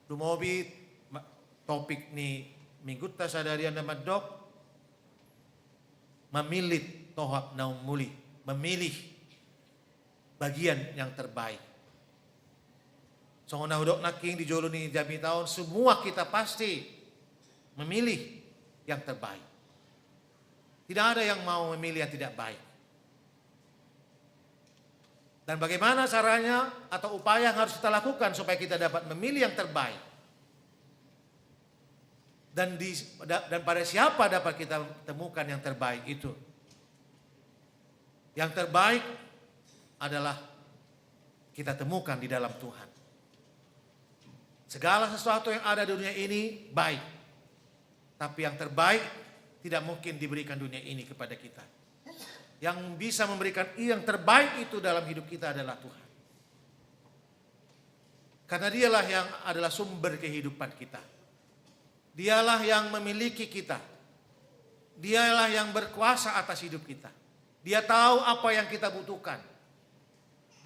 lumobi ma-, topik ni minggunta sadari on na mandok, mamillit tohap na ummuli, memilih bagian yang terbaik. Songon na hudok nangkin di jolo ni jamita on, semua kita pasti memilih yang terbaik. Tidak ada yang mau memilih yang tidak baik. Dan bagaimana caranya atau upaya yang harus kita lakukan supaya kita dapat memilih yang terbaik? Dan di, da-, dan pada siapa dapat kita temukan yang terbaik itu? Yang terbaik adalah kita temukan di dalam Tuhan. Segala sesuatu yang ada di dunia ini baik, tapi yang terbaik tidak mungkin diberikan dunia ini kepada kita. Yang bisa memberikan yang terbaik itu dalam hidup kita adalah Tuhan. Karena Dialah yang adalah sumber kehidupan kita. Dialah yang memiliki kita. Dialah yang berkuasa atas hidup kita. Dia tahu apa yang kita butuhkan.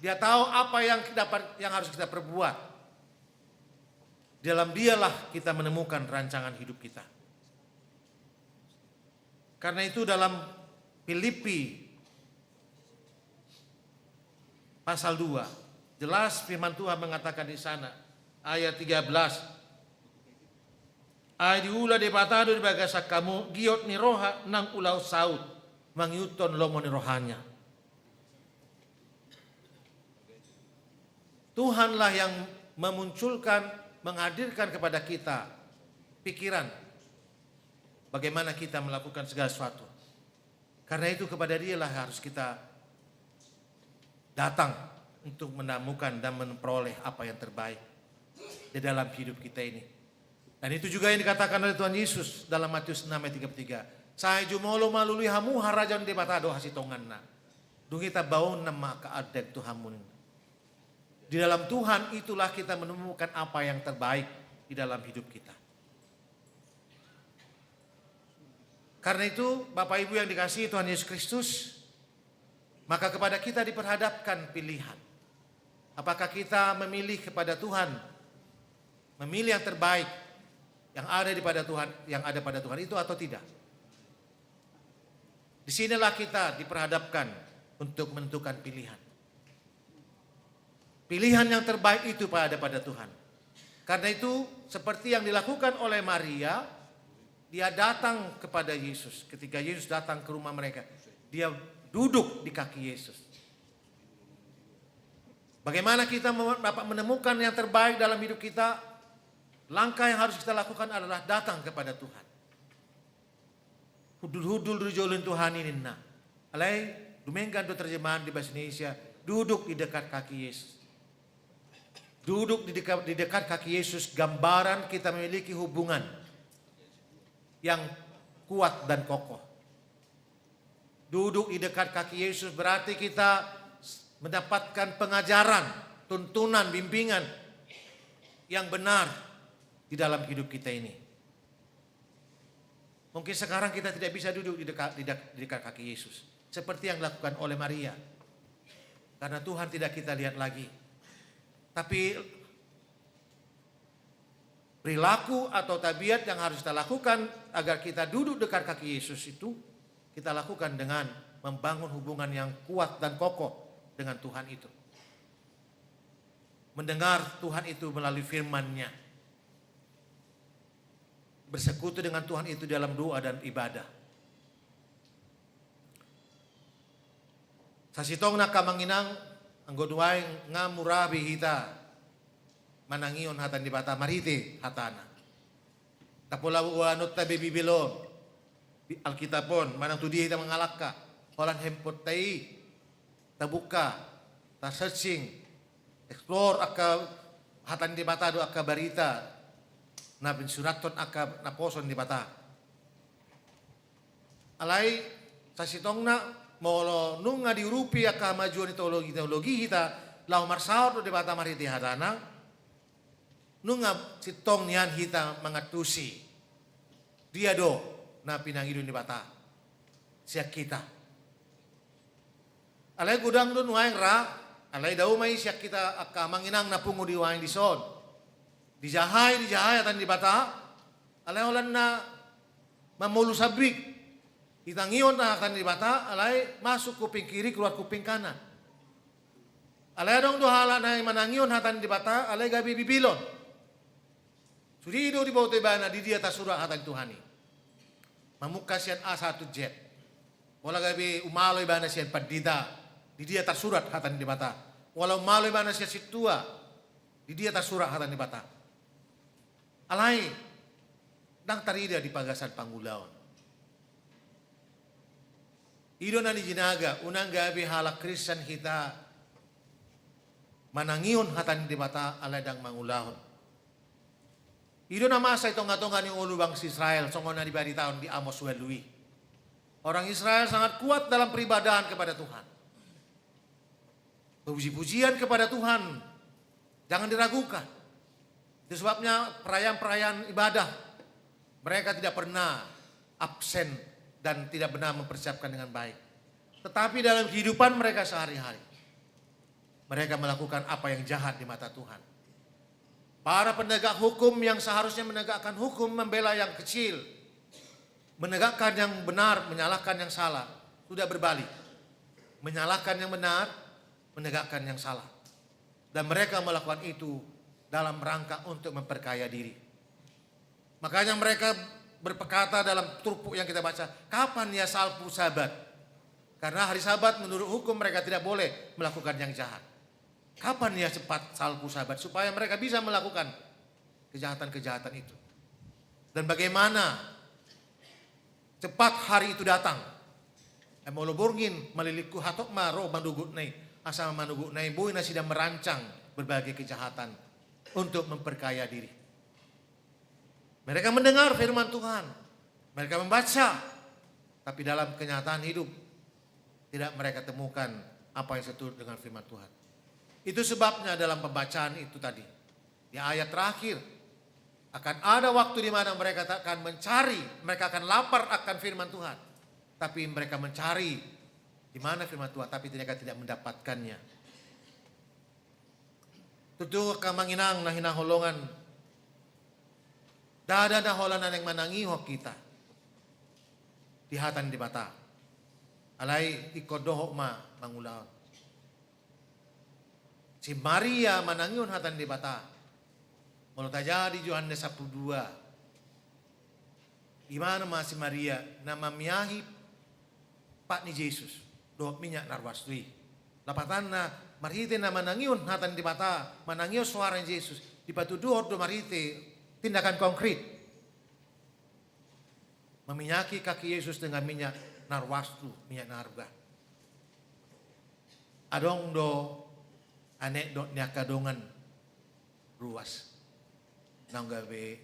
Dia tahu apa yang dapat, yang harus kita perbuat. Di dalam Dialah kita menemukan rancangan hidup kita. Karena itu dalam Filipi pasal dua, jelas firman Tuhan mengatakan di sana, ayat tiga belas, "Ai diula Debata do di bagasan hamu giot ni roha nang ulaon saut, mangihuthon lomo ni rohana." Tuhanlah yang memunculkan, menghadirkan kepada kita pikiran bagaimana kita melakukan segala sesuatu. Karena itu, kepada Dialah harus kita datang untuk menemukan dan memperoleh apa yang terbaik di dalam hidup kita ini. Dan itu juga yang dikatakan oleh Tuhan Yesus dalam Matius enam ayat tiga puluh tiga. Sai jumolo ma lului hamu harajaon Debata do hasitonganna. Dung i tambaon nama angka andek tu hamu ninna. Di dalam Tuhan itulah kita menemukan apa yang terbaik di dalam hidup kita. Karena itu, Bapak Ibu yang dikasihi Tuhan Yesus Kristus, maka kepada kita diperhadapkan pilihan. Apakah kita memilih kepada Tuhan, memilih yang terbaik, yang ada di pada Tuhan, yang ada pada Tuhan itu atau tidak? Di sinilah kita diperhadapkan untuk menentukan pilihan. Pilihan yang terbaik itu pada, pada Tuhan. Karena itu, seperti yang dilakukan oleh Maria, dia datang kepada Yesus. Ketika Yesus datang ke rumah mereka, dia duduk di kaki Yesus. Bagaimana kita mem-, dapat menemukan yang terbaik dalam hidup kita? Langkah yang harus kita lakukan adalah datang kepada Tuhan. Hundul-hundul do di jolo ni Tuhan i ninna. Alai dumenggan do terjemahan di bahasa Indonesia, duduk di dekat kaki Yesus. Duduk di dekat, di dekat kaki Yesus, gambaran kita memiliki hubungan yang kuat dan kokoh. Duduk di dekat kaki Yesus berarti kita mendapatkan pengajaran, tuntunan, bimbingan yang benar di dalam hidup kita ini. Mungkin sekarang kita tidak bisa duduk di dekat, di dek-, di dekat kaki Yesus, seperti yang dilakukan oleh Maria. Karena Tuhan tidak kita lihat lagi. Tapi perilaku atau tabiat yang harus kita lakukan agar kita duduk dekat kaki Yesus itu, kita lakukan dengan membangun hubungan yang kuat dan kokoh dengan Tuhan itu. Mendengar Tuhan itu melalui firman-Nya. Bersekutu dengan Tuhan itu dalam doa dan ibadah. Sasintongna angka amang inang, anggo nuaeng nga mura be hita manangihon hata ni Debata marhite hatana. Tapola boanonta be Bibel on, Bi-, Alkitab on, manang tu dia hita mangalangka, holan handphoneta i tabuka, ta-searching, explore angka hata ni Debata do angka barita na pinsurathon angka naposo ni Debata. Alai sasintongna molo nunga diurupi angka hamajuon ni teologi-teologi hita laho marsaor dohot Debata marhite hatana, nunga sintong nian hita mangantusi dia do na pinangido ni Debata sian hita. Alai godang do nuaeng ra, alai dao ma i sian hita angka amang inang na pungu di nuaeng dison. Dijahai, dijahai hata ni Debata, alai holan na mamolu sambing. Ditangihon hata ni Debata, alai masuk kuping kiri, keluar kuping kanan. Alai adong do halak na manangihon hata ni Debata, alai gabe bibilon. Sude do diboto ibana di dia tarsurat hata ni Tuhan i. Mamungka sian A sahat tu Z. Pola gabe umalo ibana sian pandita, di dia tarsurat hata ni Debata. Pola umalo ibana sian sintua, di dia tarsurat hata ni Debata. Alai, ndang tarida di bagasan pangulaon. I do na nijinaga, unang gabe halak Kristen hita manangihon hata ni Debata alai ndang mangulahon. I do na masa i tonga-tonga ni ngolu bangso Israel, songon na dibaritahon di Amos ualu i. Orang Israel sangat kuat dalam peribadahan kepada Tuhan. Puji-pujian kepada Tuhan jangan diragukan. Itu sebabnya perayaan-perayaan ibadah mereka tidak pernah absen dan tidak pernah mempersiapkan dengan baik. Tetapi dalam kehidupan mereka sehari-hari, mereka melakukan apa yang jahat di mata Tuhan. Para penegak hukum yang seharusnya menegakkan hukum membela yang kecil, menegakkan yang benar, menyalahkan yang salah, sudah berbalik. Menyalahkan yang benar, menegakkan yang salah. Dan mereka melakukan itu dalam rangka untuk memperkaya diri. Makanya mereka berkata dalam turpuk yang kita baca, "Kapan ya salpu Sabat?" Karena hari Sabat menurut hukum mereka tidak boleh melakukan yang jahat. Kapan ya cepat salpu Sabat supaya mereka bisa melakukan kejahatan-kejahatan itu? Dan bagaimana cepat hari itu datang? Ai molo borngin malilingku hatop ma ro manogotna i. Asa manogotna i boi nasida merancang berbagai kejahatan untuk memperkaya diri. Mereka mendengar firman Tuhan. Mereka membaca. Tapi dalam kenyataan hidup, tidak mereka temukan apa yang seturut dengan firman Tuhan. Itu sebabnya dalam pembacaan itu tadi, di ayat terakhir, akan ada waktu di mana mereka akan mencari, mereka akan lapar akan firman Tuhan. Tapi mereka mencari di mana firman Tuhan, tapi mereka tidak mendapatkannya. Tutu angka amang inang na hinaholongan, ndada na holan naeng manangihon hita di hata ni Debata. Alai ingkon dohot ma mangulahon. Si Maria manangihon hata ni Debata. Molo tajaha di Johannes sampulu dua, di mana ma si Maria na mamiahi pat ni Jesus dohot minyak narwastu i. Lapatanna, marhite na manangihon hata ni Debata, manangihon soara ni Jesus, dipatuduhon do marhite tindakan konkret. Meminyaki kaki Yesus dengan minyak narwastu, minyak narga. Adong do anekdot ni angka dongan ruas naung gabe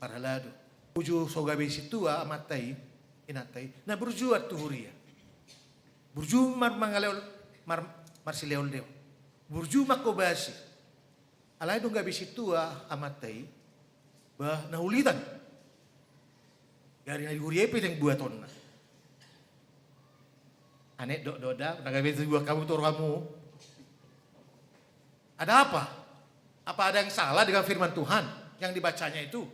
parhalado. Uju so gabe sintua amanta i, inanta i, na burju ma tu huria. Burju mar-, mangaleol-, mar-, marsileolleo. Burju mangkobasi. Alai dung gabe sintua amanta i, bah, na ulitan. Gari na di huria i pe naeng buatonna. Anekdot do da, na gabe sintua hamu tu rohamu. Ada apa? Apa ada yang salah dengan firman Tuhan yang dibacanya itu?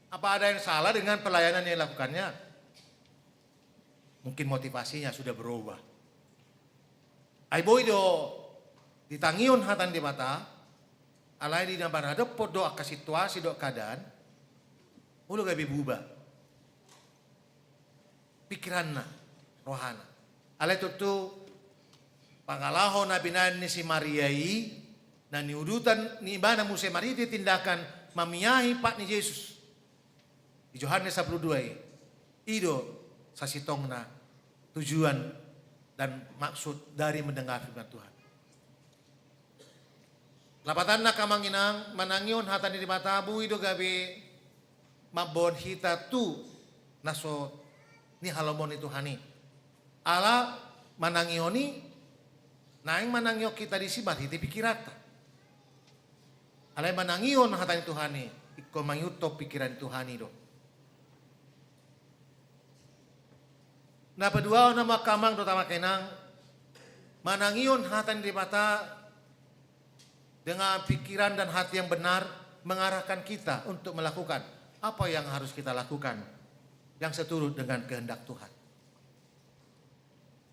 Apa ada yang salah dengan pelayanan yang dilakukannya? Mungkin motivasinya sudah berubah. Ai boi do ditangihon hata ni Debata, alai di na maradophon do angka situasi dohot keadaan, molo gabe buba pikiranna, rohana. Alai tontu pangalaho na binahen ni si Maria i, na niudutan ni ibana muse marhite tindakan mamiahi pat ni Jesus di Johannes sampulu dua i, i do sasintongna tujuan dan maksud dari mendengar firman Tuhan. Lapatanna angka amang inang, manangihon hata ni Debata boi do gabe mamboan hita tu na so nihalomohon ni Tuhan i. Ala manangihon i, naeng manangihon hita disi marhite pikiranta. Alai manangihon hata ni Tuhan i, ingkon mangihuthon pikiran ni Tuhan i do. Na paduahon, amang dohot amang inang, manangihon hata ni Debata dengan pikiran dan hati yang benar mengarahkan kita untuk melakukan apa yang harus kita lakukan yang seturut dengan kehendak Tuhan.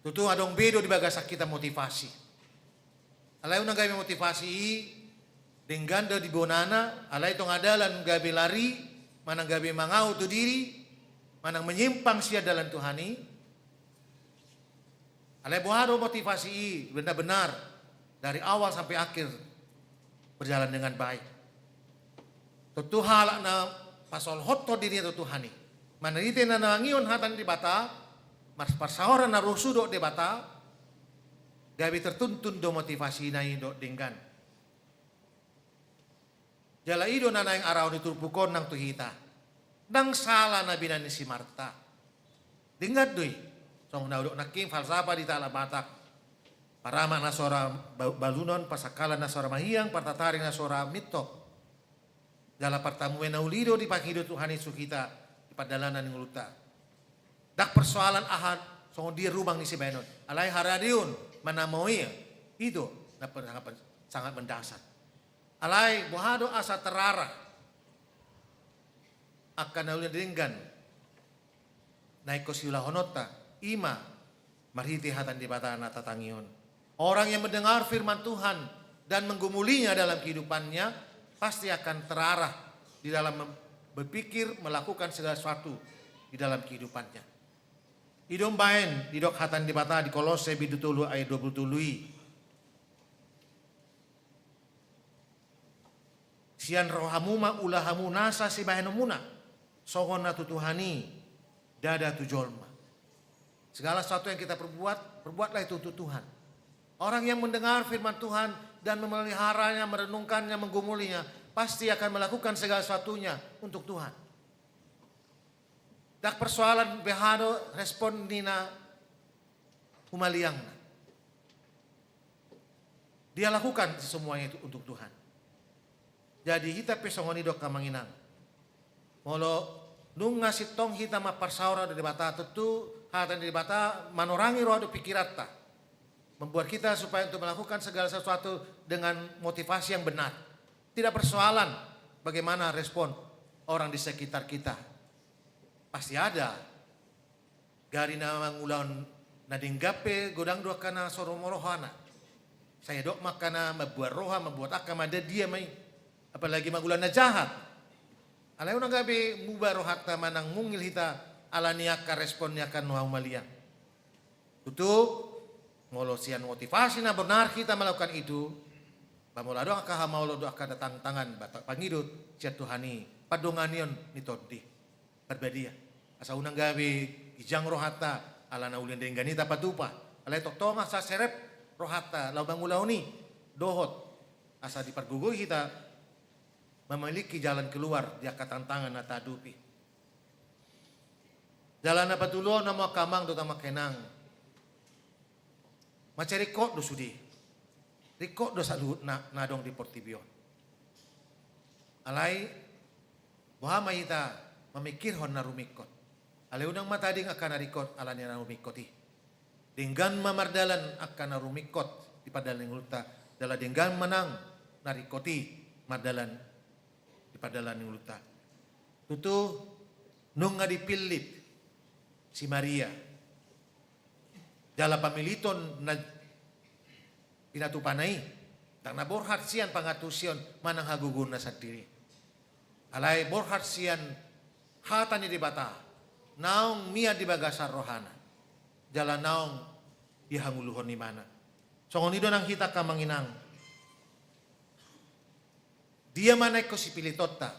Tutu adong be do di bagasan hita motivasi. Alai unang gabe motivasi i denggan do di bonana, alai tonga dalan gabe lari, manang gabe mangahu tu diri, manang menyimpang sian dalan Tuhan i. Alai boha do motivasi i benar-benar dari awal sampai akhir berjalan dengan baik? Tontu halak na pasolhothon dirinta tu Tuhan i, marhite na manangihon hata ni Debata, marparsaoran na rosu dohot Debata, gabe tertuntun do motivasina i dohot denggan. Jala i do na naeng arahon ni turpuk on nang tu hita. Ndang sala na binahen ni si Marta. Denggan do i. Songon na hudok nangkin falsafah di halak Batak. Paramak na so ra ba-, balunon, parsangkalan na so ra mahiang, partataring na so ra mintok. Jala partamue na uli do dipangido Tuhan i tu hita di pardalanan ni ngolunta. Ndang persoalan aha songon dia rumang ni sibahenon. Alai haradeon manang maol i, i do na per-, sangat, sangat mendasar. Alai boha do asa terarah angka na uli na denggan na ingkon siulahononta? I ma marhite hata ni Debata na tatangihon. Orang yang mendengar firman Tuhan dan menggumulinya dalam kehidupannya pasti akan terarah di dalam mem-, berpikir, melakukan segala sesuatu di dalam kehidupannya. I do umbahen didok hata ni Debata di Kolose bindu tolu ayat dua pulu tolu i. Sian rohamu ma ula hamu nasa sibahenonmuna, songon na tu Tuhan i, ndada tu jolma. Segala sesuatu yang kita perbuat, perbuatlah itu untuk Tuhan. Orang yang mendengar firman Tuhan dan memeliharanya, merenungkannya, menggumulinya, pasti akan melakukan segala sesuatunya untuk Tuhan. Ndang persoalan beha do respon ni na humaliangna. Dia lakukan semuanya itu untuk Tuhan. Jadi hita pe songon i do angka amang inang. Molo nunga sintong hita mamparsaor di Debata, tontu hata ni Debata manorangi roha dohot pikiranta. Membuat kita supaya untuk melakukan segala sesuatu dengan motivasi yang benar. Tidak persoalan bagaimana respon orang di sekitar kita. Pasti ada. Gari na mangulahon na denggan pe godang do angka na so ro rohana. Sai adong ma angka na mambuat roha, mambuat angka ma dia ma i. Apalagi mangulahon na jahat. Alai unang gabe muba rohanta manang mungil hita ala ni angka respon ni angka na humaliang. Tutu, molo sian motivasi na benar hita melakukan itu, ba molo adong angka hamaolon dohot angka tantangan, ba tarpangido sian Tuhan i pandonganion ni Tondi Parbadia. Asa unang gabe ginjang rohanta ala na uli na denggan i tapatupa. Alai tongtong asa serep rohanta laho mangulahon i, dohot asa dipargogoi hita memiliki jalan keluar di angka tantangan na tahadopi. Jala na patoluhon hamu angka amang dohot hamu angka inang, mansai ringkot do sude. Ringkot do saluhutna na adong di portibi on. Alai boha ma hita mamikirhon na rumingkot? Alai unang ma tading angka na ringkot ala ni na rumingkot i. Denggan ma mardalan angka na rumingkot di pardalanan ni ngolunta, jala denggan ma nang na ringkot i mardalan di pardalanan ni ngolunta. Tutu, nunga dipillit si Maria. Jala pamiliton na pinatupana i, ndang na borhat sian pangantusion manang hagogoonna sandiri. Alai borhat sian hata ni Debata, naung mian di bagasan rohana, jala naung dihangoluhon ibana. Songon i do nang hita angka amang inang. Dia ma na ingkon sipilitonta?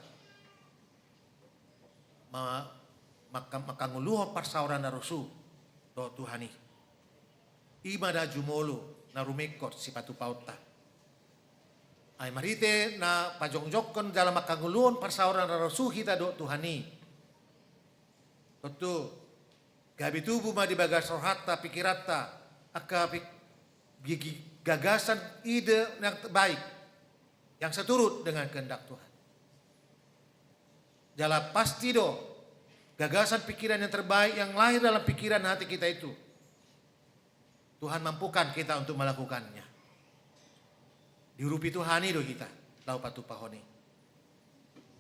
Ma-, mangka-, mangkangoluhon parsaoran na rosu dohot Tuhan i. I ma na jumolo na rumingkot sipatupaonta. Ai marhite na pajongjongkon jala mangkangoluhon parsaoran na rosu hita dohot Tuhan i, tontu gabe tubu ma di bagas rohanta, pikiranta, angka pik-, gigi-, gagasan, ide yang baik, yang seturut dengan kehendak Tuhan. Jala pasti do gagasan pikiran yang terbaik yang lahir dalam pikiran hati kita itu, Tuhan mampukan kita untuk melakukannya. Diurupi Tuhan i do hita laho patupahon i.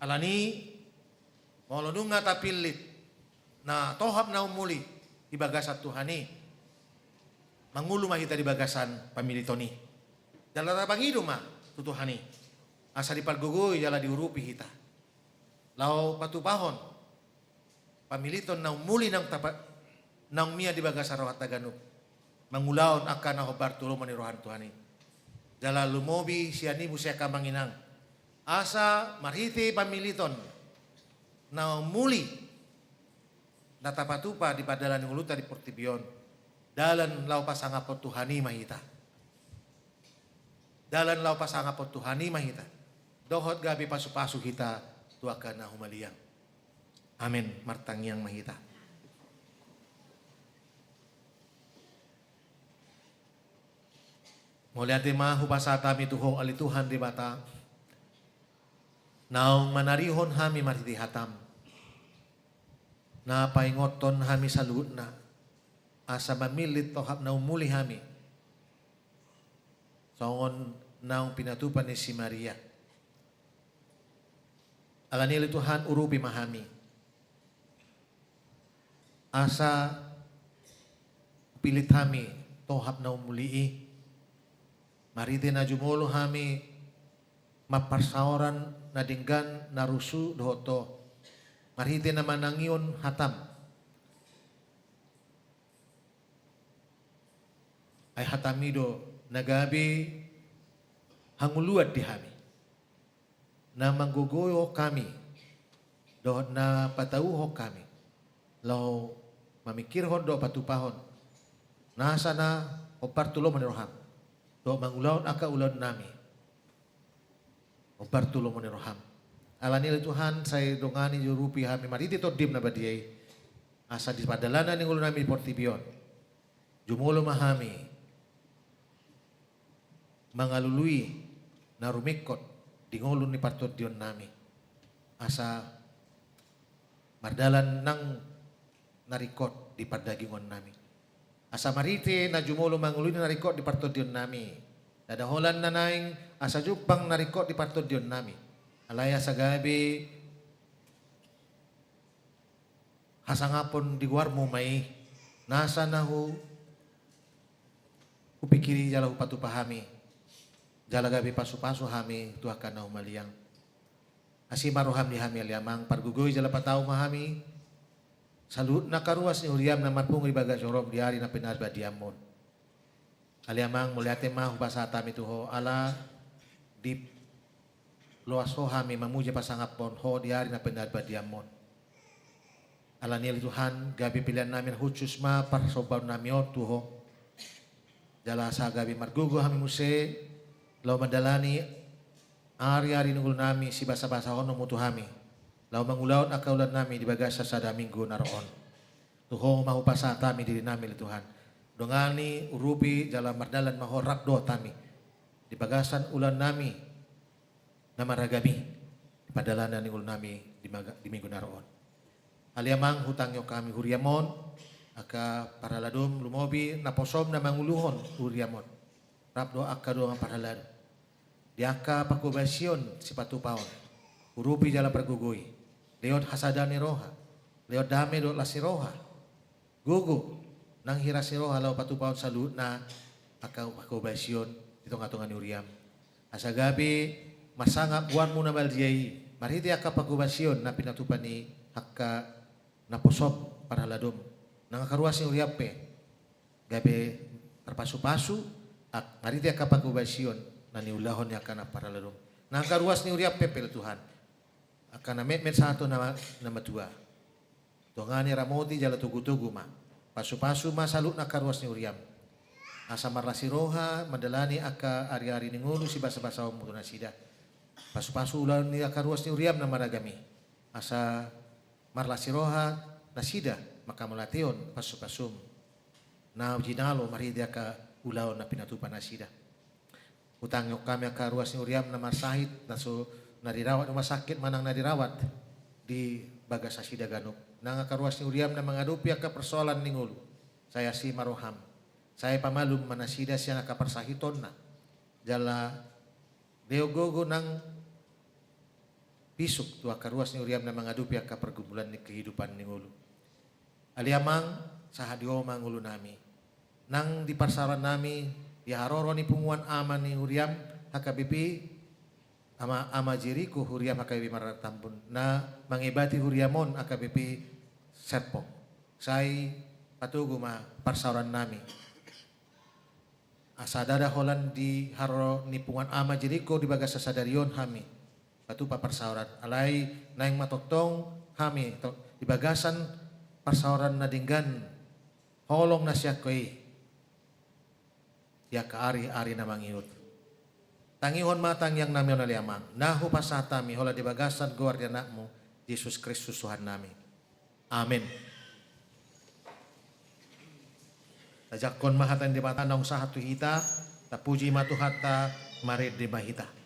Alani, molo nunga tapillit na tohap na umuli di bagasan Tuhan i, mangolu ma hita di bagasan pamiliton i. Jala tapangido ma tu Tuhan i asa dipargogoi jala diurupi hita laho patupahon pamiliton na umuli naung tapa-, naung mian di bagasan rohanta ganup, mangulahon angka na hombar tu lomo ni roha ni Tuhan i. Jala lumobi sian i muse angka amang inang, asa marhite pamiliton na umuli na tapatupa di pardalanan ni ngolunta di portibi on, dalan laho pasangaphon Tuhan i ma hita. Dalan laho pasangaphon Tuhan i ma hita, dohot gabe pasupasu hita tu angka na humaliang. Amen. Martangiang ma hita. Mauliate ma hupasahat hami tu Ho ale Tuhan Debata, naung manarihon hami marhite hataM, na paingothon hami saluhutna, asa mamillit tohap na umuli hami, songon naung pinatupa ni si Maria. Alani i ale Tuhan, urupi ma hami, asa pillit hami tohap na umuli i, marhite na jumolo hami mamparsaoran na denggan na rusu dohot Ho, marhite na manangihon hataM. Ai hataMi do na gabe hangoluan di hami, na manggogoihon hami, dohot na patauhon hami laho mamingkirhon dohot patupahon nasa na hombar tu lomo ni rohaM, dohot mangulahon angka ulaonnami hombar tu lomo ni rohaM. Alani i ale Tuhan, sai dongani jala urupi hami marhite TondiM na badia i, asa di pardalanan ni ngolunami di portibi on, jumolo ma hami mangalului na rumingkot di ngolu ni partondionnami, asa mardalan nang na ringkot di pardagingonnami. Asa marhite na jumolo mangalului na ringkot di partondionnami, ndada holan na naeng asa jumpang na ringkot di partondionnami, alai asa gabe hasangapon di goarmu ma i, nasa na hu-, hupingkiri jala hupatupa hami, jala gabe pasupasu hami tu angka na humaliang. Asi ma roham di hami ale Amang, pargogoi jala patau ma hami saluhutna angka ruas ni huriam na marpungu di bagas joro di ari na pinarbadianmon. Ale Amang, mauliate ma hupasahat hami tu Ho, ala diloas Ho hami mamuji pasangaphon Ho di ari na pinarbadianmon. Alani i ale Tuhan, gabe peleannami na hushus ma parsombaonnami on tu Ho. Jala asa gabe margogo hami muse laho mandalani ariari ni ngolunami sibasabasahononmu tu hami, laho mangulahon angka ulaonnami di bagasan sada minggu na ro on. Tu Ho ma hupasahat hami dirinami ale Tuhan. Dongani, urupi jala mardalan ma Ho rap dohot hami di bagasan ulaonnami na marragam i di pardalanan ni ngolunami di maga-, di minggu na ro on. Ale Amang, hutangihon hami huriam on, angka parhaladom, lumobi naposom na manguluhon huriam on, rap dohot angka dongan parhalado, di angka pangkobasion sipatupaon. Urupi jala pargogoi, lehon hasadaon ni roha, lehon dame dohot las ni roha, gogo nang hiras ni roha laho patupahon saluhutna angka pangkobasion di tongatonga ni huriam, asa gabe marsangap goarmu na badia i marhite angka pangkobasion na pinatupa ni angka naposom parhaladom. Nang angka ruas ni huriam pe gabe tarpasupasu, ak-, marhite angka pangkobasion na niulahon ni angka na parhaladom. Nang angka ruas ni huriam pe ale Tuhan, angka na metmet sahat tu na, na matua, dongani, ramoti jala togutogu ma. Pasupasu ma saluhutna angka ruas ni huriam, asa marlas ni roha mandalani angka ariari ni ngolu sibasabasahonmu tu nasida. Pasupasu ulaon ni angka ruas ni huriam na marragam i, asa marlas ni roha nasida manghamauliateon pasupasum na jinalo marhite angka ulaon na pinatupa nasida. Hutangihon hami angka ruas ni huriam na marsahit, na so, na dirawat rumah sakit manang na dirawat di bagas nasida ganup. Nang angka ruas ni huriam na mangadopi angka persoalan ni ngolu, sai asi ma roham, sai pamalum ma nasida sian angka parsahitonna, jala lehon gogo nang pisuk tu angka ruas ni huriam na mangadopi angka pergumulan ni kehidupan ni ngolu. Ale Amang, sahat di Ho ma ngolunami. Nang di parsaorannami, di haroro ni punguan ama ni huriam H K B P, ama, ama Jeriko huriam H K B P Marga Tambun, na mangebati huriam on H K B P Serpong, sai patogu ma parsaorannami. Asa ndada holan di haroro ni punguan ama Jeriko di bagasan sadari on hami patupa parsaoran, alai naeng ma tongtong hami to-, di bagasan parsaoran na denggan holong na sian Ho i di angka ariari na mangihut. Tangihon ma tangiangnami on ale Amang, na hupasahat hami holan di bagasan goar ni Anakmu, Jesus Kristus Tuhannami. Amen. Tajangkon ma hata ni Debata naung sahat tu hita, tapuji ma Tuhanta, marende ma hita.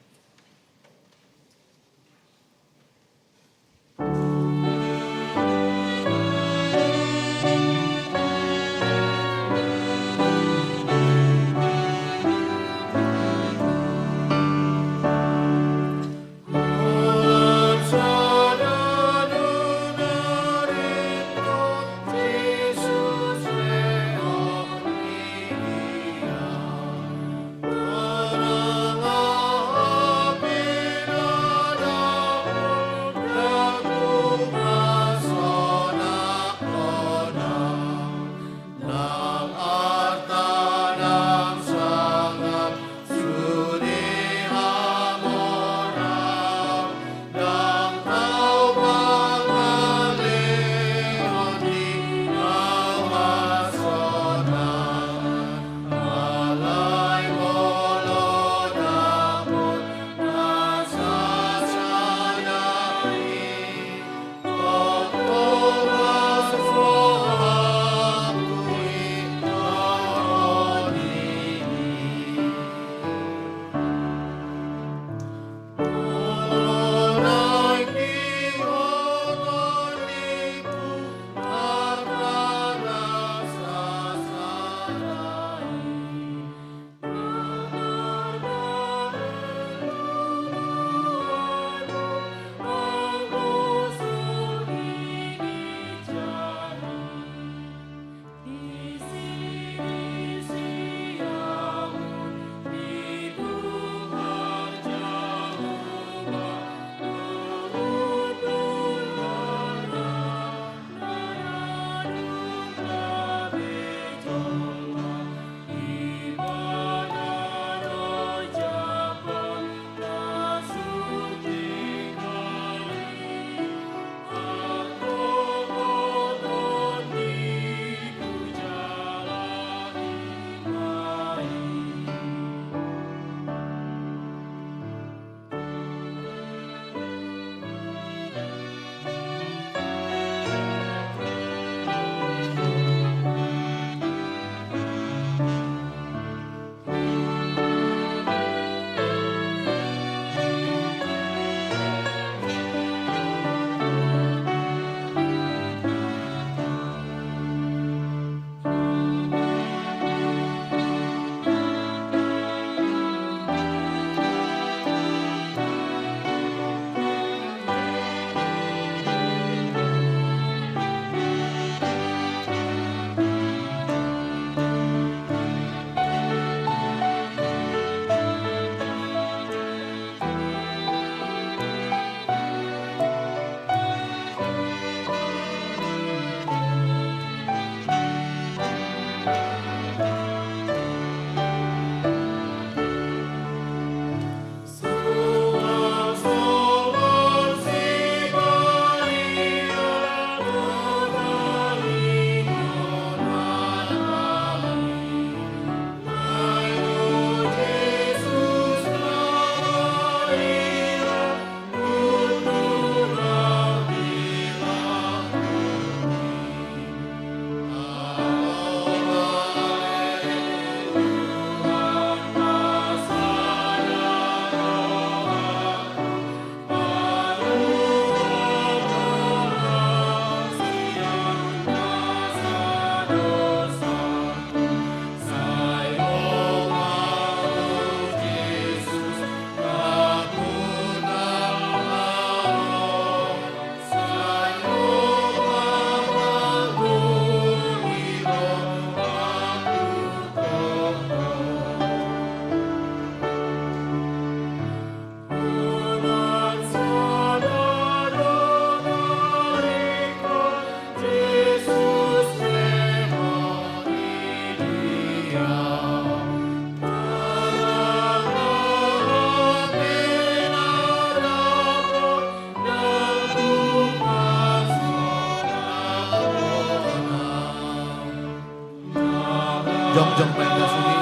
Jongjong ma i da sude.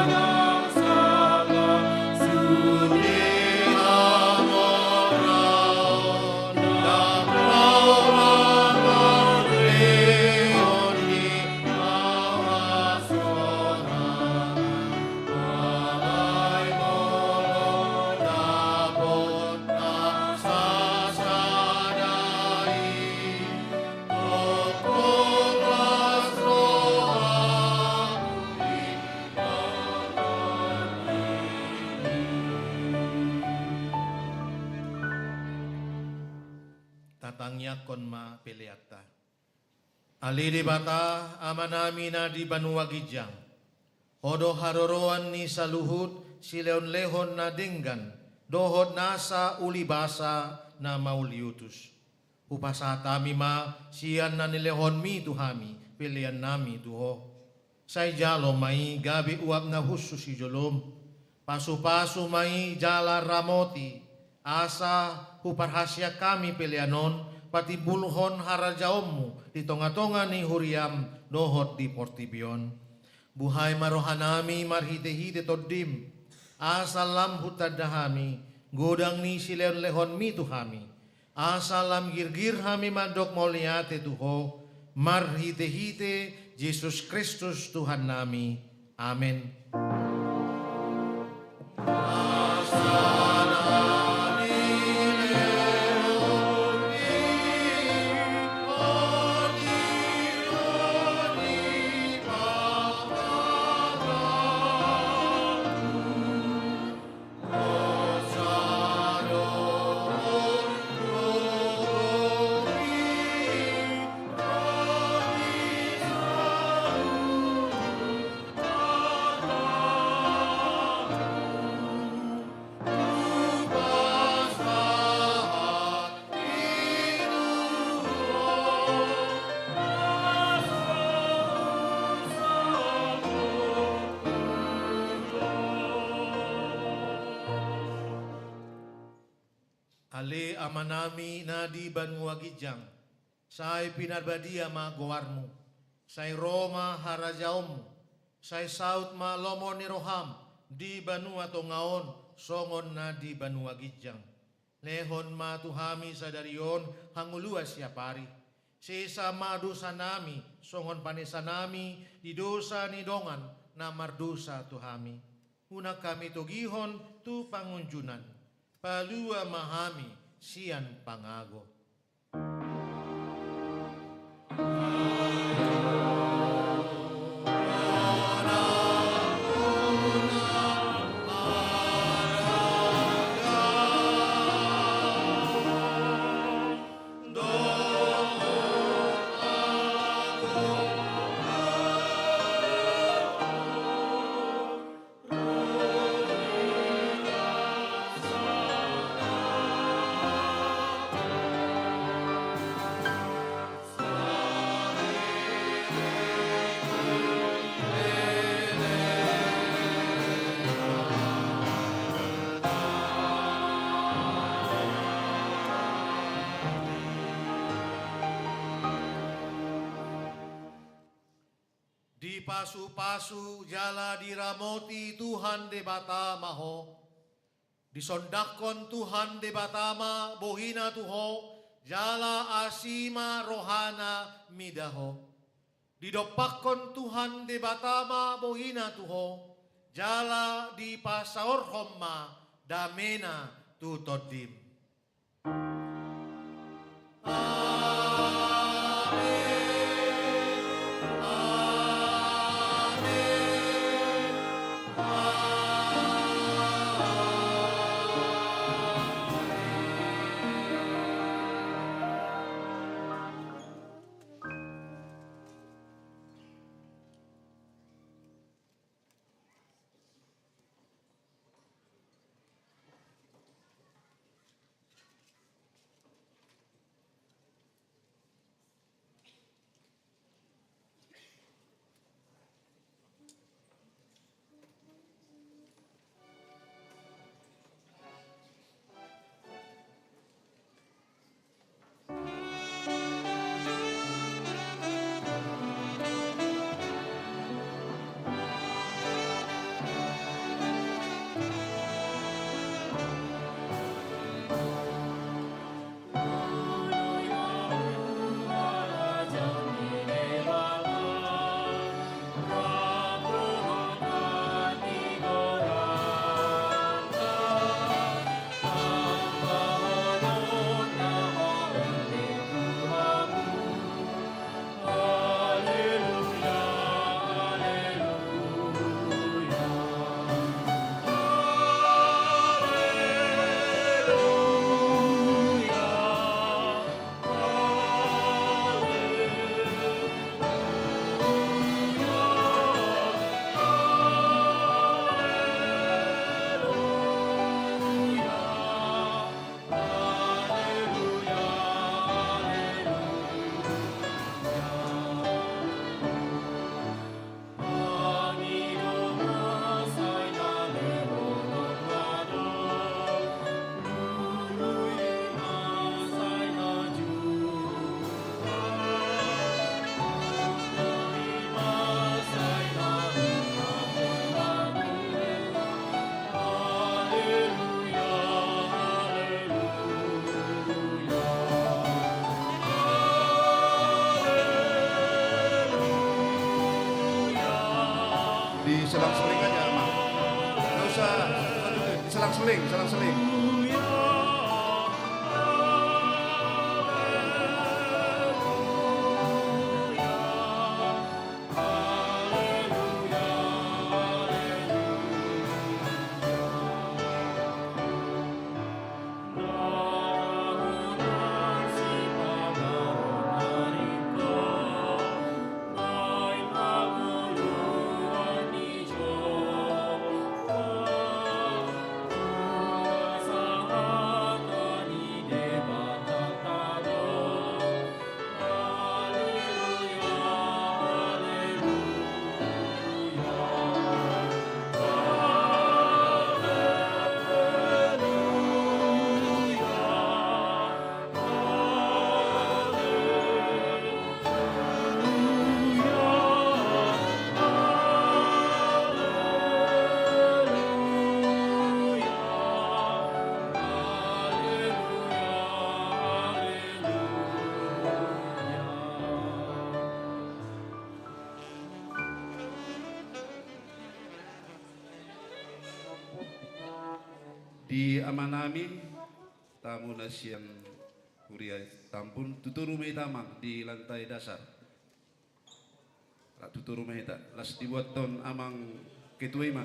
Tatangiangkon ma peleanta. Ale Debata, Amanami na di banua ginjang, Ho do haroroan ni saluhut silehonlehon na denggan dohot nasa ulibasa na mauliutus. Hupasahat hami ma sian na nilehonmi tu hami peleannami tu Ho. Sai jalo ma i gabe uap na hushus di jolom. Pasupasu ma i jala ramoti, asa huparhaseang hami pelean on patimbulhon harajaonmu di tongatonga ni huriam dohot di portibi on. Buhai ma rohanami marhitehite Tondim, asa lam hutanda hami godang ni silehonlehonmi tu hami, asa lam girgir hami mandok mauliate tu Ho, marhitehite Jesus Kristus Tuhannami. Amen. Ale Amanami na di banua ginjang, sai pinarbadia ma goarmu, sai ro ma harajaonmu, sai saut ma lomo ni roham di banua tonga on songon na di banua ginjang. Lehon ma tu hami sadari on hangoluan siapari. Sesa ma dosanami songon panesanami di dosa ni dongan na mardosa tu hami. Unang hami togihon tu pangunjunan. Palua ma hami sian pangago. Dipasupasu jala diramoti Tuhan Debata ma ho. Disondangkon Tuhan Debata ma bohina tu ho, jala asi ma rohana mida ho. Didompakkon Tuhan Debata ma bohina tu ho, jala dipasaorhon ma damena tu tondim. Diselang-seling aja, Mang. Nggak usah, diselang-seling, selang-seling. Di amanami, tamu na sian huria Tambun, tu toru ma hita, Amang, di lantai dasar. Rap tu toru ma hita, las dibuathon amang ketua i ma.